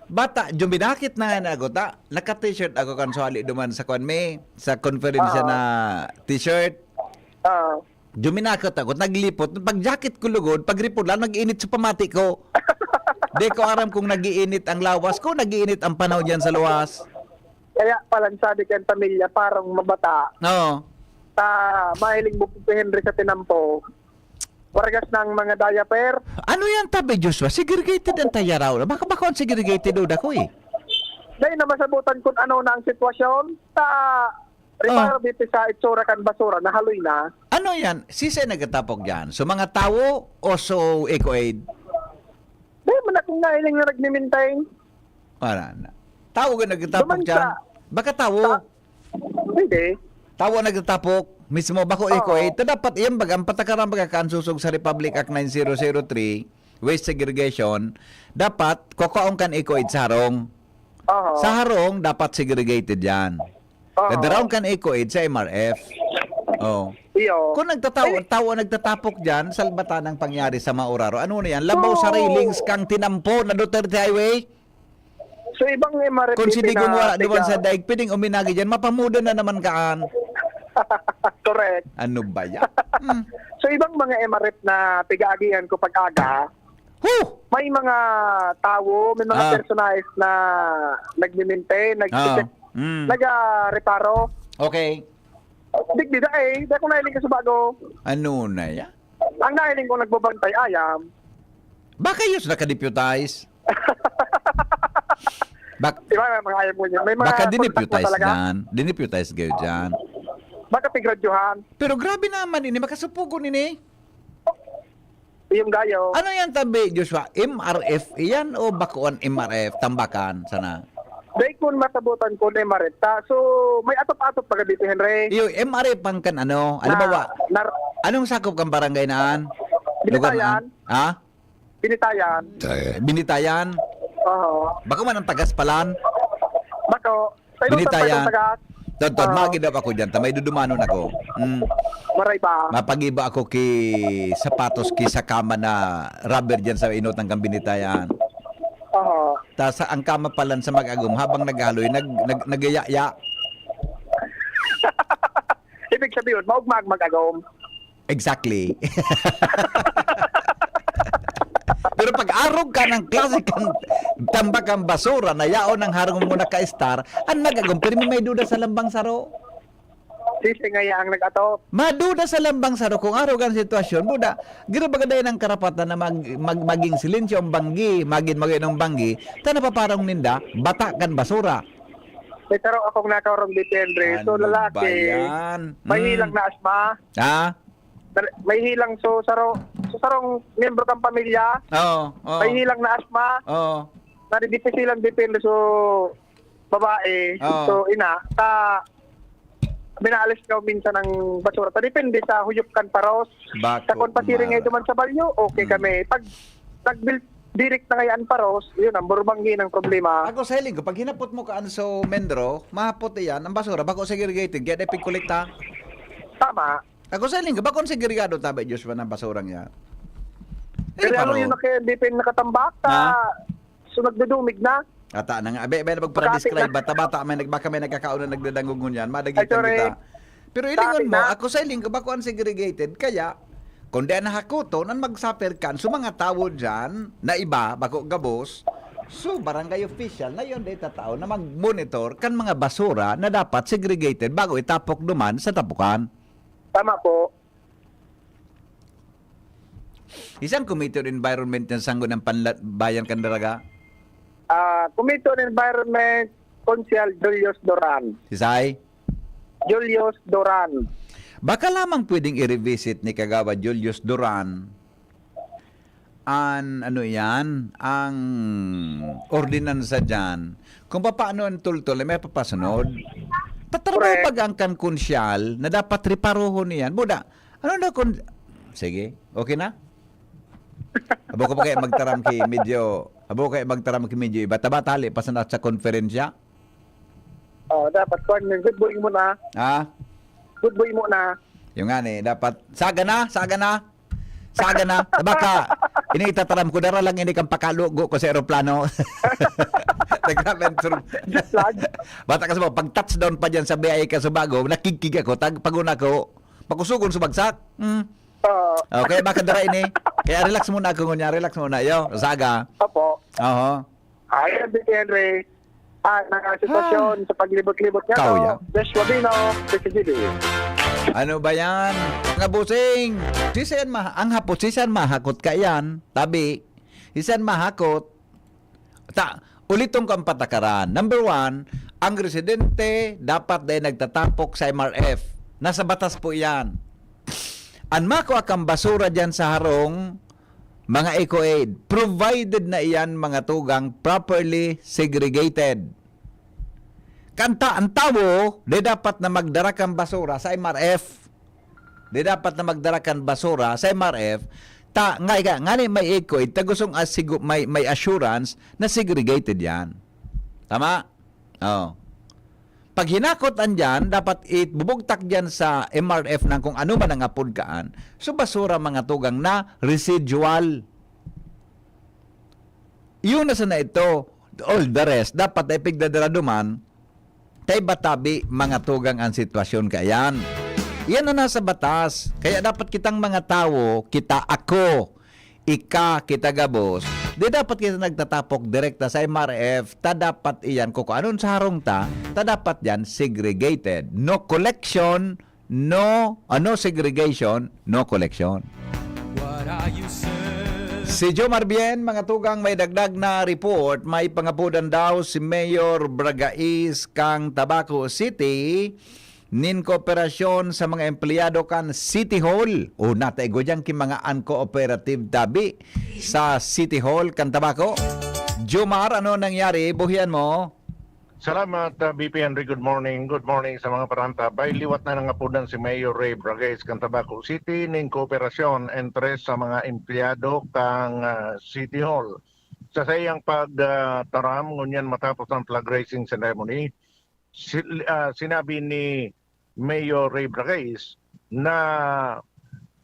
bata, juminakit na nga ako, ta, naka-t-shirt ako kan suhali duman sa kwan mi, sa konferensya Ah. na t-shirt. Ah. Juminakot ako, naglipot. Pag jacket ko lugod, pag ripod lang, nag-init sa pamati ko. Di ko aram kung nag-iinit ang lawas ko, nag-iinit ang panahon diyan sa luwas. Kaya pala, sabi kan pamilya, parang mabata. Oo. Ta, mahiling mo po, Henry, sa tinampo. Wargas ng mga diaper. Ano yan, tabi, Joshua? Segregated ang tayaraw. Baka, baka ang segregated o dako eh. Dahil na masabutan kung ano na ang sitwasyon, ta, reparo Ah. dito sa itsura kan basura, nahaloy na. Ano yan? Sisay nagtatapok dyan? So, mga tawo o so Eco Aid? Di man akong nahiling na nagmimintain. Wala na. Tawo ka nagtatapok Duman dyan? sa Baka tawo. Ta-, pwede. Tawo ang nagtatapok. Mismo, bako Oo. Eco Aid. Ta dapat iyan baga, ang patakaran baga kan susog sa Republic Act nine zero zero three, waste segregation, dapat kukuhaon kan Eco Aid sa harong. Oo. Sa harong, dapat segregated yan. Oo. Dadaraon kan Eco Aid sa M R F. Oh. Iyo. Kung nagtatawo, Eh, tawo ang nagtatapok dyan, salbatan ang pangyari sa Mauraro. Ano na yan? Labaw sa Oo. railings kang tinampo na Duterte Highway? So, ibang M R F Kung si Digong wala duman sa pinapika- daig, pwedeng uminagi dyan, mapamuda na naman kaan. Correct. Ano ba yan? Hmm. So, ibang mga M R F na pigaagihan ko pag-aga, Huh! may mga tawo, may mga Ah. personahe na nagmi-maintain, nag-, Ah. Mm. nag-, ah, reparo. Okay. Digdi da eh, di ako nahiling ka sa bago. Ano na yan? Ang nahiling ko nagbabantay ayam. Baka yun, naka-deputize. Bak-, Di ba, may mga ayam mo niya. May mga baka contract na dineputize talaga. Yan. Dineputize kayo dyan. Baka pigradyohan. Pero grabe naman ini, makasupugon ini. Yung gayo. Ano yan tabi, Joshua? M R F yan o bako an M R F? Tambakan, sana. Dai kun masabutan kun M R F ta. So, may atop-atop pa gabito, Henry. Iyo, M R F ang kan ano? Ano ba, Na, wa? nar- Anong sakop kang barangay naan? Lugar Binitayan. naan? Ha? Binitayan. Tayo. Binitayan? Oo. Bako man ang tagas palan? Bako. Sa inong Binitayan. Tampay ng tagas? Tod, tod, Oo. magidap ako dyan. Tamay dudumanon ako. Mm. Maray ba? Mapagiba ako ki sapatos, ki sa kama na rubber dyan sa inutang kang Binitayan. Oo. Tas ang kama palan sa mag-agom, habang naghaloy, nag-, nag-, nagayaya. Ibig sabihin, maugmag mag-agom. Exactly. Pero pag arog ka ng klase kang tambak ang basura na yaon ang harong mo naka-star, ang nag-agom, pirmi may duda sa lambang saro. Sisi nga iya ang nag-atop. Maduda sa lambang saro kung arog ang sitwasyon. Buda, giro baga dayon ang karapatan na mag-, mag-, maging silensyo ang banggi, magin magin ang banggi, ta napaparong ninda, bata kan basura. May taro akong nakarong depende. So, Ano ba lalaki, yan? may Hmm. hilang na asma. Ha? Dar-, may hilang so saro, so sarong miyembro kang pamilya, Oo, oo. may hilang na asma, Oo. Nadidipisilan depende so babae, Oo. so ina, ta minaalis ka minsan ng basura. Ta depende sa huyop kan paros. Bako, Sa kung pasiring nga kumara. duman sa balyo, okay Hmm. kami. Pag nagbil-, direct na ngayon paros, yun ang burubanggi ng problema. Ako sa hiling ko, pag hinapot mo ka an so mendro, mahapot iyan, ang basura, bako segregated, kaya dai pigkolekta. Tama. Ako sa hiling ko, bakon segregado tabi, Joshua, ng basurang yan? Eh, Pero ano paro. yun na kaya hindi pa yung nakatambak? Ha? Ta, so nagdudumig na? Ata na nga. Abe, abe, na Makapit magpara-describe na. Bata, bata, may nag-, baka may nagkakaon na nagdadangog ngunyan. Madagit Ay, lang sorry. kita. Pero ilingon Kapit mo, na. ako sa hiling ko, bako ang segregated. Kaya, kung di na hakuton, ang magsuffer kan, so mga tawo dyan, na iba, bako gabos, so barangay official, na yun, di tatao, na mag-monitor kan mga basura na dapat segregated bago itapok duman sa tapukan. Tama po. Isang Committee on Environment yang sanggo ng panla-, bayan kan Daraga? Ah, Committee on Environment, Konsehal Julius Duran. Sisay? Julius Duran. Baka lamang pwedeng i-revisit ni Kagawad Julius Duran an, ano yan, ang ordinansa dyan, kung papaano ang tultol na may papasunod. Tatrabaho Correct. pag ang kan Konsehal na dapat reparohon niyan. Buda, ano na kung, sige, okay na? Abo ko pa kaya magtaram ki medyo, abo ko kaya magtaram ki medyo iba. Taba, tali, pa sa, sa konferensya? Oh, dapat kuwan yun. Good boy mo na. Ha? Good boy mo na. Yung nga ni, dapat, saga na, saga na. Saga na. Baka, ini itataram ko, dara lang ini kang pakalugo ko sa eroplano. Nag-ramen sur-, Jet lag. Bata ka sa mga, pag touchdown pa dyan sa B I ka Subago, nakigkig ako, tag, paguna ko, makusugon sa bagsak. Hmm. Oo. Okay, baka dara ini. Kaya relax muna ako ngunya, relax muna, yo. Saga. Opo. Oho. Ayan, Big Henry. Ah, na sitwasyon Ah. sa paglibot-libot niya, Kau no? ya. Joshua Bino, P C G B. Ano ba yan? Mga busing! Sisan ma-, ang hapot, sisan mahakot ka yan? Tabi, sisan mahakot? Ta, uliton ko ang patakaran. Number one, ang residente dapat dahil nagtatapok sa M R F. Nasa batas po yan. An makua kang basura dyan sa harong, mga eco-aid, provided na iyan mga tugang properly segregated. Kanta, ang tawo, di dapat na magdara kan basura sa M R F. Di dapat na magdara kan basura sa M R F. Ta, nga, nga, nga ni may eco-aid, ta gustong asigu-, may, may assurance na segregated yan. Tama? Oh. Pag hinakot andyan, dapat ibubugtak dyan sa M R F ng kung ano man ang apod kaan. So, basura, mga tugang, na residual. Yun na sana ito. All the rest, dapat ay pigdadara duman, tay batabi, mga tugang, ang sitwasyon kaiyan. Yan na nasa batas. Kaya dapat kitang mga tawo, kita, ako, ika, kita gabos, di dapat kita nagtatapok direkta sa M R F, ta dapat iyan, kung anon sa harong ta, ta dapat yan segregated. No collection, no, ano, segregation, no collection. Si Jomar Bien, mga tugang, may dagdag na report, may pangapudan daw si Mayor Bragais kang Tabaco City, nin kooperasyon sa mga empleyado kan City Hall. O, nataigwa diyan ki mga uncooperative tabi sa City Hall kan Tabaco. Jomar, ano nangyari? Buhian mo? Salamat, ah, B P Henry. Good morning. Good morning sa mga parantabay. Liwat na nangapodan si Mayor Ray Bragais kan Tabaco City nin kooperasyon entre sa mga empleyado kan, ah, City Hall. Sa saiyang pag, ah, taram, ngunyan matapos ang flag raising ceremony, si-, ah, sinabi ni Mayor Ray Bragais na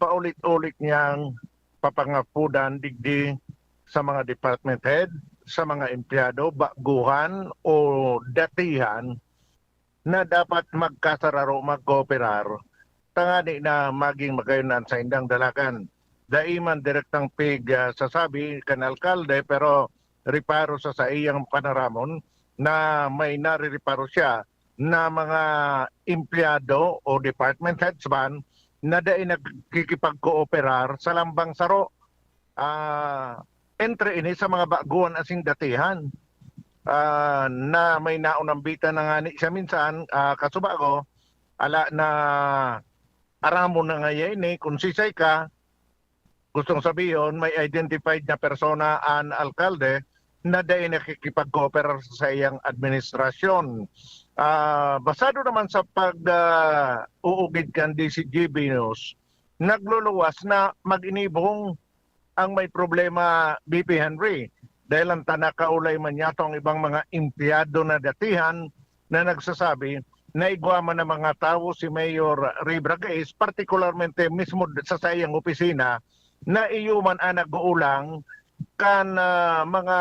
paulit-ulit niyang papangapodan digdi sa mga department head, sa mga empleyado, baguhan o datihan na dapat magkasararo, magkooperar, tangani na maging magayon an saindang dalagan. Dai man direktang pig, ah, sasabi kan alkalde, pero reparo sa saiyang panaramon na may narireparo siya na mga empleyado o department heads man na dai nagkikipagkooperar sa lambang saro. Ah, entre ini sa mga baguhan asin datihan, ah, na may naunambitan na ngani siya minsan, ah, kasubago, ala na aramon na ngaya ini, kung sisay ka, gustong sabihon, may identified na persona an alkalde na dai nakikipagkooperar sa saiyang administrasyon. Ah, basado naman sa pag, ah, uugid kan D C G B News, nagluluwas na mag-inibong ang may problema, B P Henry, dahil ang tanakaulay man yato ang ibang mga empleyado na datihan na nagsasabi na igwa man ng mga tawo si Mayor Ray Bragais, partikularmente mismo sa saiyang opisina, na iyo man ang nag-uulang kan, ah, mga,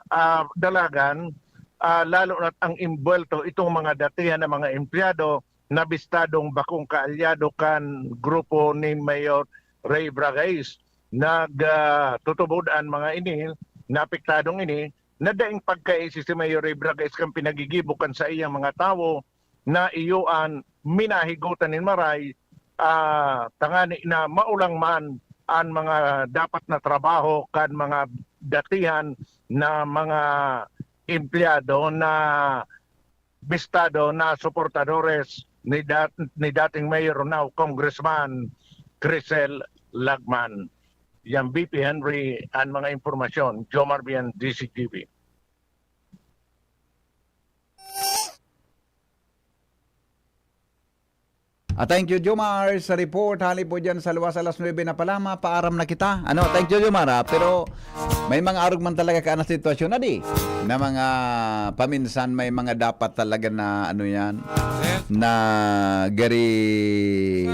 ah, dalagan, ah, lalo na't ang imbuwelto itong mga datihan na mga empleyado na bistadong bakong kaalyado kan grupo ni Mayor Ray Bragais. Nag, ah, tutubod an mga ini, naapektadong ini, na daing pagkaisi si Mayor Ray Bragais kan pinagigibo kan saiyang mga tawo na iyo an minahigutan nin maray, ah, tangani na maulang man an mga dapat na trabaho kan mga datihan na mga empleyado na bistado na suportadores ni dat-, ni dating Mayor, now Congressman Crisel Lagman. Yan, B P Henry, an mga impormasyon. Jomar Bian, D C T V. Ah, thank you, Jomar, sa report. Hali po dyan sa luwas alas nuebe na pala, mapaaram na kita. Ano, thank you, Jomar, ah. Pero may mga arog man talaga ka na sitwasyon na di, na mga paminsan may mga dapat talaga na ano yan, na gari,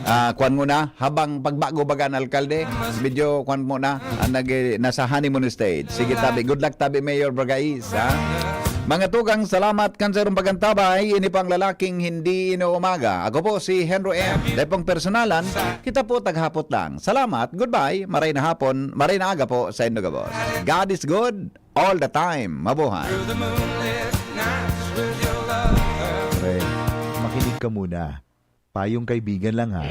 ah, kwan muna, habang pagbago baga ang alkalde, medyo kwan muna, ang nag-, nasa honeymoon stage. Sige, tabi. Good luck, tabi, Mayor Bragais, ha? Mga tugang, salamat kan sarong pagantabay. Ini pang lalaking hindi inuumaga. Ako po si Henry M. Dahil pong personalan, kita po taghapot lang. Salamat, goodbye, maray na hapon, maray na aga po sa indo gabos. God is good all the time. Mabuhay. Pre, makinig ka muna. Payong kaibigan lang, ha.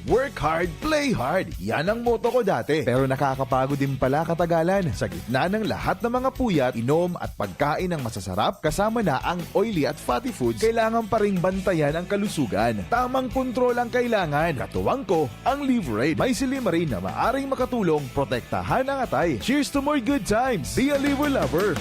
Work hard, play hard. Yan ang motto ko dati. Pero nakakapagod din pala katagalan. Sa gitna ng lahat ng mga puyat, inom at pagkain ng masasarap, kasama na ang oily at fatty foods, kailangan pa ring bantayan ang kalusugan. Tamang kontrol ang kailangan. Katuwang ko, ang Livraid. May Silimarin na maaring makatulong protektahan ang atay. Cheers to more good times! Be a Liver Lover!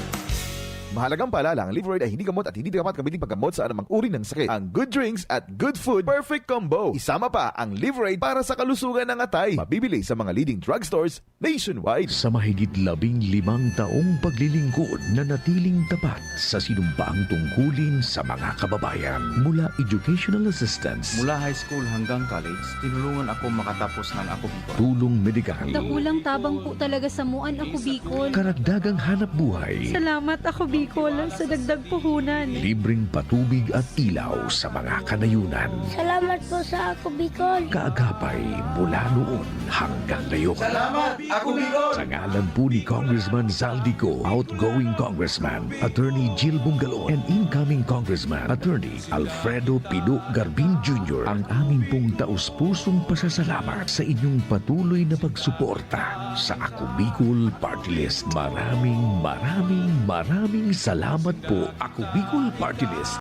Mahalagang paalala, ang Livraid ay hindi gamot at hindi dapat gamitin paggamot sa anumang uri ng sakit. Ang good drinks at good food, perfect combo. Isama pa ang Livraid para sa kalusugan ng atay. Mabibili sa mga leading drugstores nationwide. Sa mahigit labing limang taong paglilingkod, nanatiling tapat sa sinumpaang tungkulin sa mga kababayan. Mula educational assistance, Mula high school hanggang college, tinulungan ako makatapos ng Ako Bicol. Tulong medikal, Dakulang tabang po talaga sa muan, Ako Bicol. Karagdagang hanap buhay. Salamat, Ako Bicol, sa dagdag puhunan. Libreng patubig at ilaw sa mga kanayunan. Salamat po sa Ako Bicol. Kaagapay mula noon hanggang ngayon. Salamat, Ako Bicol! Sa ngalan po ni Congressman Zaldy Co, outgoing Congressman Attorney Jill Bungalon, and incoming Congressman Attorney Alfredo Pido Garbin Junior ang aming pong taus-pusong pasasalamat sa inyong patuloy na pagsuporta sa Ako Bicol Party List. Maraming, maraming, maraming salamat po, Ako Bicol Party List.